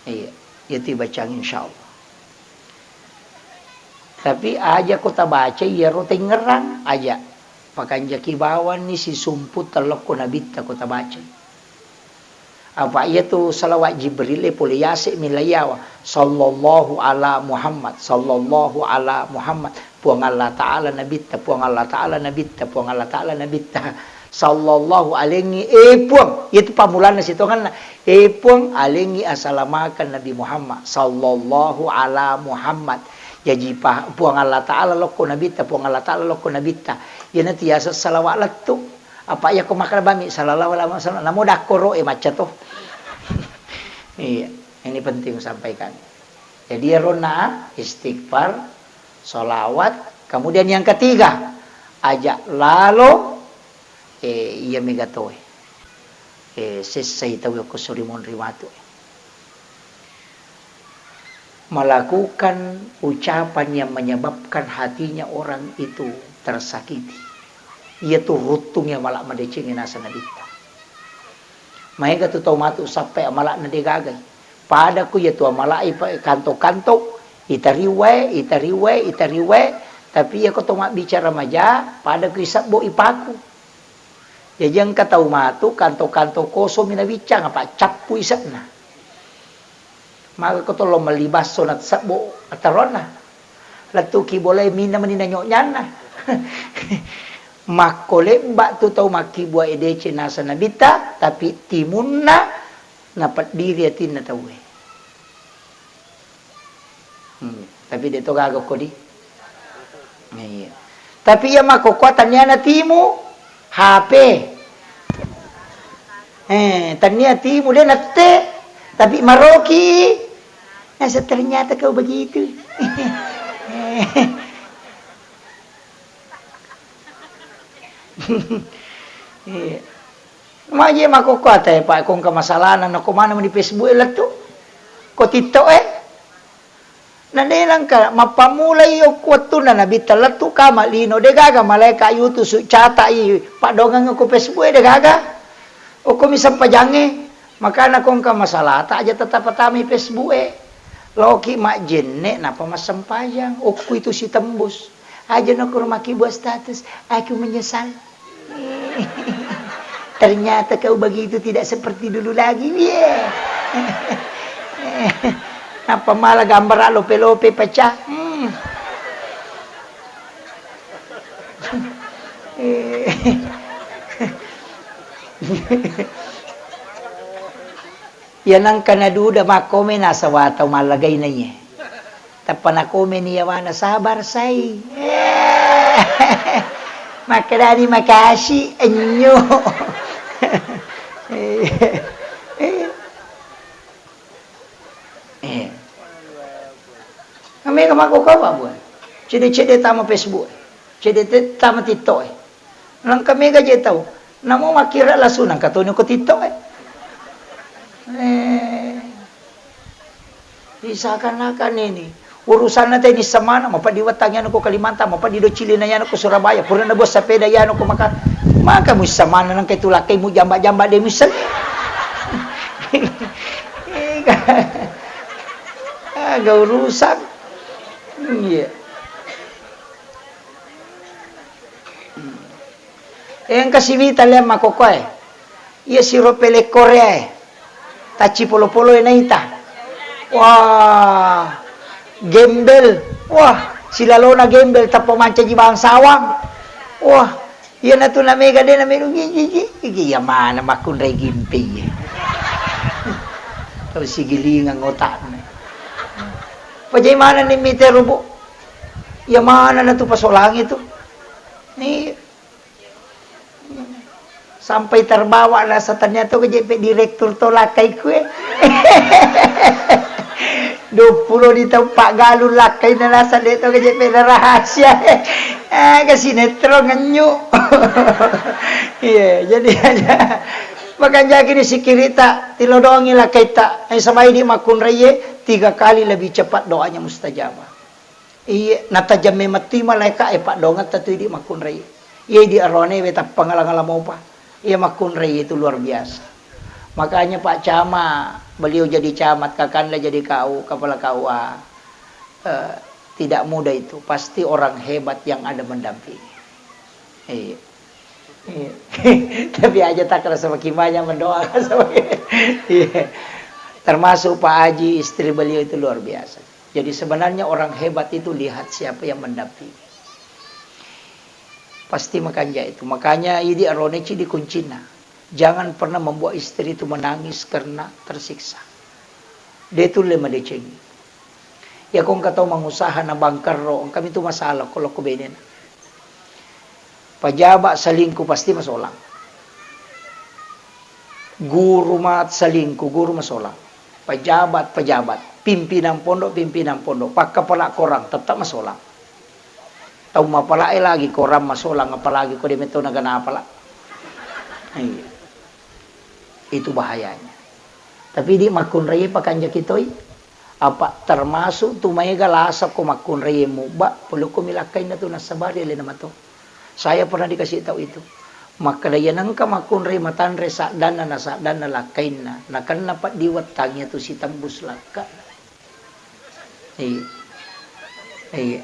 Iya, iya tu ibacang insyaallah. Tapi aja ko tabacai iyaro tengngerang, aja. Pakanjaki bawanni sisumpu tellokko nabitta ko tabacai. Apa iya tu salawat Jibril e pole yase mi laiyawa. Sallallahu ala Muhammad, sallallahu ala Muhammad. Puang Allah Ta'ala nabitta, Puang Allah Ta'ala nabitta, Puang Allah Ta'ala nabitta. Sallallahu alaihi, eh, Puang, itu pammulanna sitonganna. Eh, Puang, alengngi asalamakeng Nabi Muhammad, sallallahu ala Muhammad. Jaji pa-, Puang Allah Ta'ala lokko Nabitta, Puang Allah Ta'ala lokko Nabitta. Iyanatu yaseng salawat lettu. Apa iya ko makkeda bami, sallallahu alaihi wasallam, namo dakkoro e macca to. Iya, ini penting sampaikan. Jadi, eronna istighfar, salawat, kemudian yang ketiga, aja lalo, eh, iya mega toe. Eh, sessai tau ko suri monri matu. Melakukan ucapan yang menyebabkan hatinya orang itu tersakiti. Iya tu ruttung ya mala madeceng nasa Nabitta. Maega tu tau matu sappai amala'na de gagai. Pada ku iya tu amala'i pa-, kanto-kanto, itariwae, itariwae, itariwae, tapi iya ko to mabbicara maja, pada ku isebbo ipaku. Jaji engka tau matu kanto-kanto kosomi nabiccang, apa cappu ise'na. Maka ko tollo melli basso na sebbo ataronna. Lettuki bolae minna meni nanyonyanna. Makko lebba tu tau makkibua edece nasa Nabitta, tapi timunna napeddiri atinna tauwe. Hmm, tapi de to gaga kodi. Iya. Tapi iya makkokkoa tania na timu H P. Eh, tania timu de nette, tapi maroki. Nasa ternyata kau begitu. Iya. Maje makkokkoa te, Pak, ko engka masalahna, nako maneng di Facebook e lettu. Ko TikTok e. Na de nengka mappamulai okko wettunna Nabitta lettu kama lino, de gaga malaeka yutusu catai paddongeng ko Facebook e, de gaga. Okko mi sempajangnge, makana ko engka masalahta aja tetap patamai Facebook e. Loki majjenne napa massempajang, okko itu sitembus. Aja nokko rumaki buat status, aku menyesal. Ternyata kau begitu tidak seperti dulu lagi. Iya. Napa malah gambar lope-lope pecah. Hmm. Iya nengka naduda makkome nasaba tau mallagai naiye. Tappa nakomeni yawana, "Sabar, sai." Makkedani, "Makasi, ennyo." Eh. Mega makkokkoe, Pak, Bu. Cede-cede tama Facebook. Cede te-, tama TikTok. Nengka mega je tau. Namo makkira lasu nengka toni ko TikTok e. Eh. Seakan-akan ini urusanna teni semana, mapadi wetang yanu ko Kalimantan, mapadi do cilina yanu ko Surabaya, pura na bos sepeda yanu ko maka, maka mu semana nengka itu lakai mu jamba-jamba de misen. Aga urusan. Iya. Engka siwita lea makkokkoe. Iya siro pele Korea e. Tacci polo-polo e naita. Wah, gembel. Wah, silalona gembel tappa mancaji bangsawang. Wah, iyanatu namega de namelu gigi. Iya mana makkunrai gimpe iya. Tau sigilingang otakna. Pajai mana ni mite rubu. Iya mana natu pasolangi tu. Ni Sampai terbawa rasa ternyata ko jeppe direktur to lakkai kue. Dua puluh di tempat galung lakkai na rasa de to ko jeppe na rahasia. Ah, ke sinetron ngenyu. Iya, jadi aja. Makanjaki ni sikirita, tilodongi lakkai ta. Eh, sabai di makkunraie, tiga kali lebih cepat doanya mustajabah. Iya, natajang memang tu malaika e paddongetta tu idi makkunrai. Iya idi aroane we tappa ngala-ngala mopa. Iya makkunrai itu luar biasa. Makanya Pak Camat, beliau jadi camat, Kakanda jadi K U, kepala K U A. Eh, tidak mudah itu. Pasti orang hebat yang ada mendampingi. Iya. Iya. Tapi aja tak rasa makin banyak mendoa. Iya. Termasuk Pak Haji, istri beliau itu luar biasa. Jadi sebenarnya orang hebat itu lihat siapa yang mendampingi. Pasti makanja itu. Makanya idi arone cidi kuncinna. Jangan pernah membuat istri itu menangis karena tersiksa. De tulle madecengi. Iyako engka tau mangusaha na bangkerro, engka mitu masalah ko lokko benena. Pejabat selingkuh pasti masolang. Guru ma selingkuh, guru masolang. Pejabat, pejabat, pimpinan pondok, pimpinan pondok, pakkapala korang tetap masolang. Tau mapalae lagi korang masolang, apalagi ko de metto naga napala. Iya. Itu bahayanya. Tapi di makkunrai pakanjaki toi, apa termasuk tu maega lasa ko makkunrai mubba, pole ko milakkainna tu nasabari alena mato. Saya pernah dikasih tahu itu. Makkeda, iya nengka makkunrai matanre saddanna na saddanna lakkainna, nakenna peddi wettangngi tu sitembus lakka. Iya. Iya.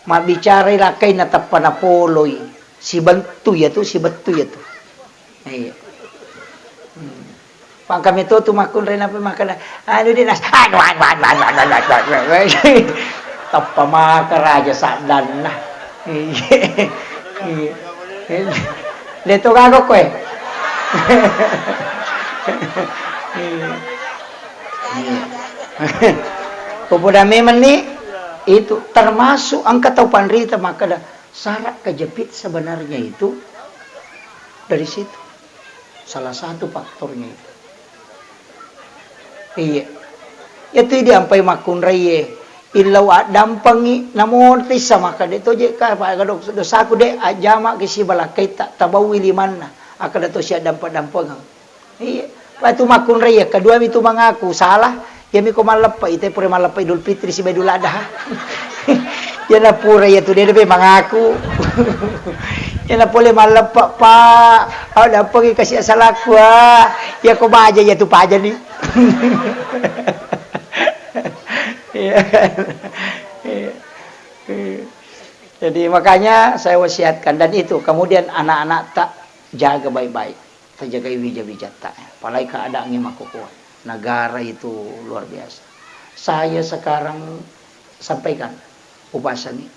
Mabbicarai lakkainna tappa napoloi. Sibettu iya tu, sibettu iya tu. Iya. Hmm. Pangka meto tu makkunrai napa makkeda, anu di nas, anu, anu, anu, anu, anu, anu, anu, anu. Tappa maka raja saddanna. Iya. Iya. Leto gago koe. Iya. Iya. Ko poda memang ni, itu termasuk engka tau panrita makkeda, syarat kejepit sebenarnya itu dari situ. Salah satu faktornya itu. Iya. Iya tu diampai makkunraie. Illau addampengi, namo tissa makkeda, de toje ka, pa-, dosaku de, ajjama ki sibalakkaita, tabaui limanna. Akkeda to siaddampa-dampengeng. Iya. Patu makkunrai, iya, kedua mitu mangaku salah, iya miko malleppa, ite pura malleppa Idul Fitri siba Idul Adha. Iya na pura iya tu de, de mangaku. Iya na pole malleppa, Pak. Au dappengi kasi asalaku, ah. Iya ko baja iya tu paja ni. Iya kan? Iya. Iya. Jadi makanya saya wasiatkan dan itu kemudian anak-anak tak jaga baik-baik. Tajagai wija-wijatta, apalagi keadaannya makkokkoe. Negara itu luar biasa. Saya sekarang sampaikan, upasangi,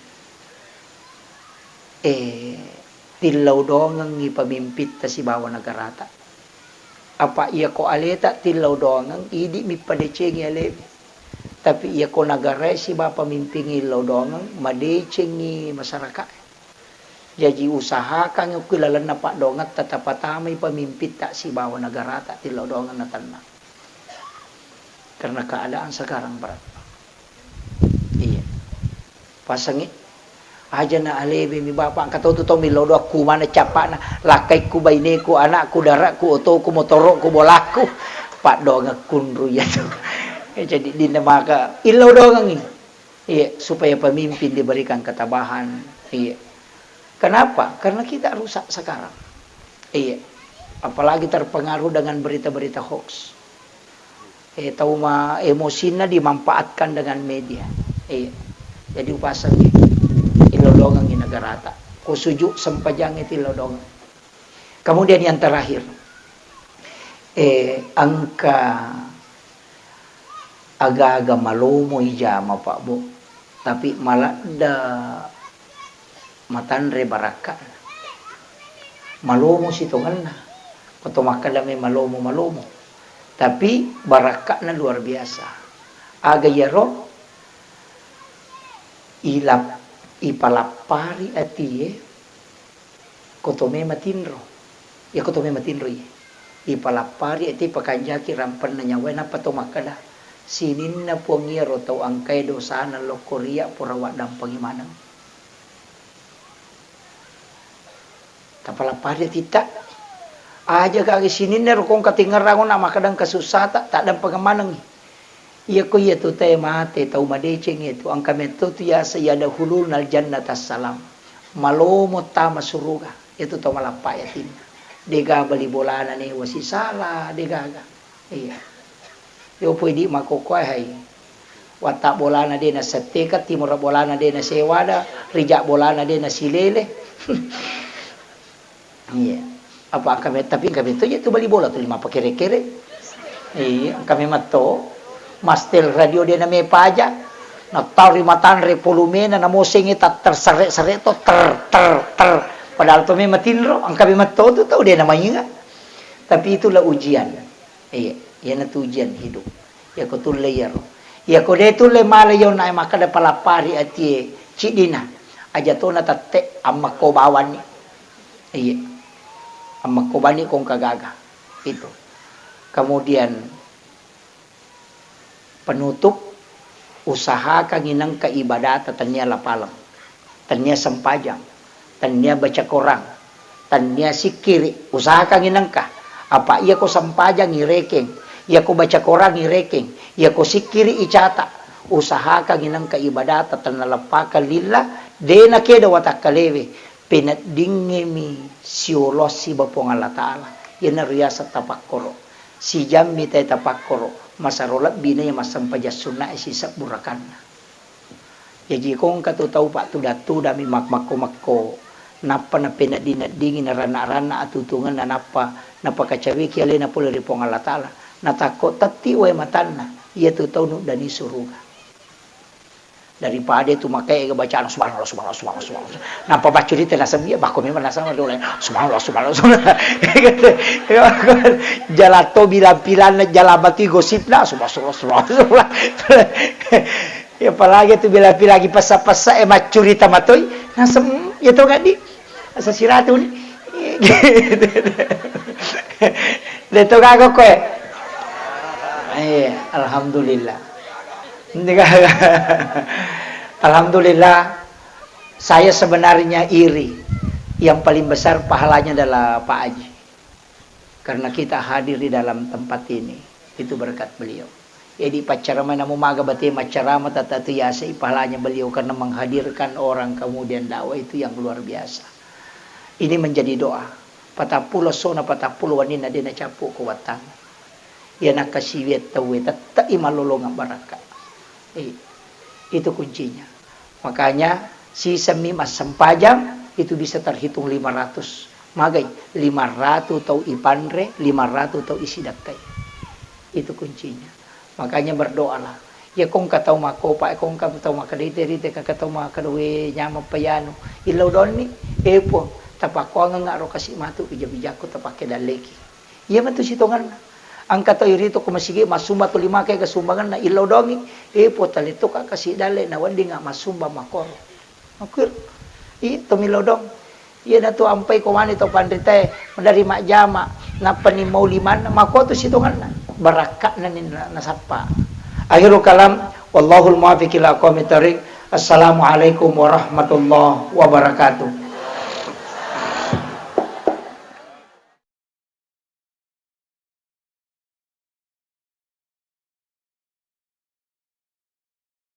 eh, tillau dongengi pemimpitta sibawa negarata. Apa iya ko aleta tillau dongeng, idi mi padecengi alewe. Tapi iya ko negarae sibawa pemimpin illau dongeng, madecengi masyarakat. Jaji, usahakan okko lalenna paddongetta tapatamai pemimpitta sibawa negarata tillau dongeng natenna. Karena keadaan sekarang berat. Iya. Pasangi, aja na alewe mi Bapak, engka tau tu tau millau doang ku mana cappana, lakkaikku, baineku, anakku, darakku, otoku, motoroku, bolaku, paddongeng kunru iya tu. Eh, jadi dinna maka illau dongengi. Iya, supaya pemimpin diberikan ketabahan. Iya. Kenapa? Karena kita rusak sekarang. Iya. Apalagi terpengaruh dengan berita-berita hoax. Eh, tau ma emosinna dimanfaatkan dengan media. Iya. Jadi upasang ilolongengi negarata. Ko sujud sempajang itu ilolongeng. Kemudian yang terakhir, eh, engka aga-aga malomo ijama, Pak, Bu, tapi maladde matanre barakka'na. Malomo sitongenna, ko to makkeda me malomo, malomo. Tapi barakka'na luar biasa. Aga iyaro? Ilap-, ipalappari atie, ko to me matinro. Iya ko to me matinro iye. Ipalappari atie, pakanjaki rampenna nyawae, nappa to makkeda, sininna Puang iyaro tau engkae dosana lokko ria pura waddampengi maneng. Tapalappari atitta. Aja gaga sininna ro kongka tingerrang na makkeda engka sussata, taddampengeng manengngi. Iya ko iya tu tae mate, tau madeceng iya tu, engka metto tu yaseng yadkhulunal jannata salam. Malomo tama suruga, iya tu tau malappa atinna. Degaga bali bolana newa sisala, degaga. Iya. Yo poi di makkokkoe hai. Watta bolana de nasetteka, timura bolana de nasewada, rija bolana de nasilele. Iya. Apa engka me-, tapi engka metto je tu bali bola tu lima pakere-kere. Iya, engka memang to. Mastel radio de name paja. Nattau ri matanre volumena, namosengi tat-, terserre-serre to, ter, ter, ter. Padahal to memang tinro, engka memang to tu tau de' namainga. Tapi itulah ujian. Iya, iyanatu ujian hidup. Iyako tulle iyaro. Iyako de' tulle mala iyona makkeda palappari atie ciddina. Aja tona tette ammakko bawani. Iya. Ammakko bani kongka gaga. Itu. Kemudian penutup, usahakan inengka ibadata tennia lapaleng, tennia sempajang, tennia baca Quran, tennia sikkiri, usahakan inengka. Apa iyako sempajang irekeng, iyako baca Quran irekeng, iyako sikkiri icata, usahakan inengka ibadata tenna leppakang lillah, de' nakeda watakkalewe, peneddingngemi siolo siba Puang Allah Ta'ala. Iyana riaseng tapakkoro. Sijammi tae tapakkoro, masero lebbi na iya massempajang sunnae sisebbu rakanna. Jaji ko engka tu tau pattuda-tudami mak-, makko-makko, nappa napeneddi-neddingi naranna-ranna atutungenna, nappa napakacaweki alena pole ri Puang Allah Ta'ala, natakko tetti wae matanna, iyatu tau nuddani suruga. Daripada itu makanya bacaan subhanallah, subhanallah, subhanallah, subhanallah. Napa baca di tengah sebi, bako memang nasama dole. Subhanallah, subhanallah, subhanallah. Jalan to bilang-bilang, jalan batu gosip dah, subhanallah, subhanallah, subhanallah. Ya, apalagi itu bilang-bilang lagi pesak-pesak, eh, macuri tamatoi. Nasem, ya to gak di? Asa siratu ni. De' to gaga koe. Eh, alhamdulillah. Alhamdulillah, saya sebenarnya iri. Yang paling besar pahalanya adalah Pak Haji. Karena kita hadir di dalam tempat ini, itu berkat beliau. Jadi paccarama namo maga bate maccarama tata tu yasai pahalanya beliau karena menghadirkan orang kemudian dakwah itu yang luar biasa. Ini menjadi doa. Patappulo sona patappulo waninna de' nacappu ko wattang. Iya nakkasiwiang tauwe tette'i mallolongeng barakka. Eh, itu kuncinya. Makanya, sisemmi massempajang itu bisa terhitung lima ratus. Magai, lima ratus tau ipanre, lima ratus tau isidakkai. Itu kuncinya. Makanya berdoalah. Ya kongka tau makopa, ya kongka tau makkeda ite rite, kaka tau makkeda we nyameng payanu. Illau donni, eh Puang, tapakkuangengnga ro kasi matu bija-bijakku tapakke dalleki. Iya matu sitongenna. Engka to irito ko masigi massumba tuli make ga sumbangenna, illau dongi, eh, po talitto ka kasi dalle na weddinga massumba makoro. Makkuiro. Iya to millau dong. Iya natu ampai ko mani to panritae, madari majjama, nappa ni mau limanna, makko tu sitongenna. Barakka'na ni na-, nasappa. Akhirul kalam, wallahul muwaffiq ila aqwamit thariq. Assalamualaikum warahmatullahi wabarakatuh.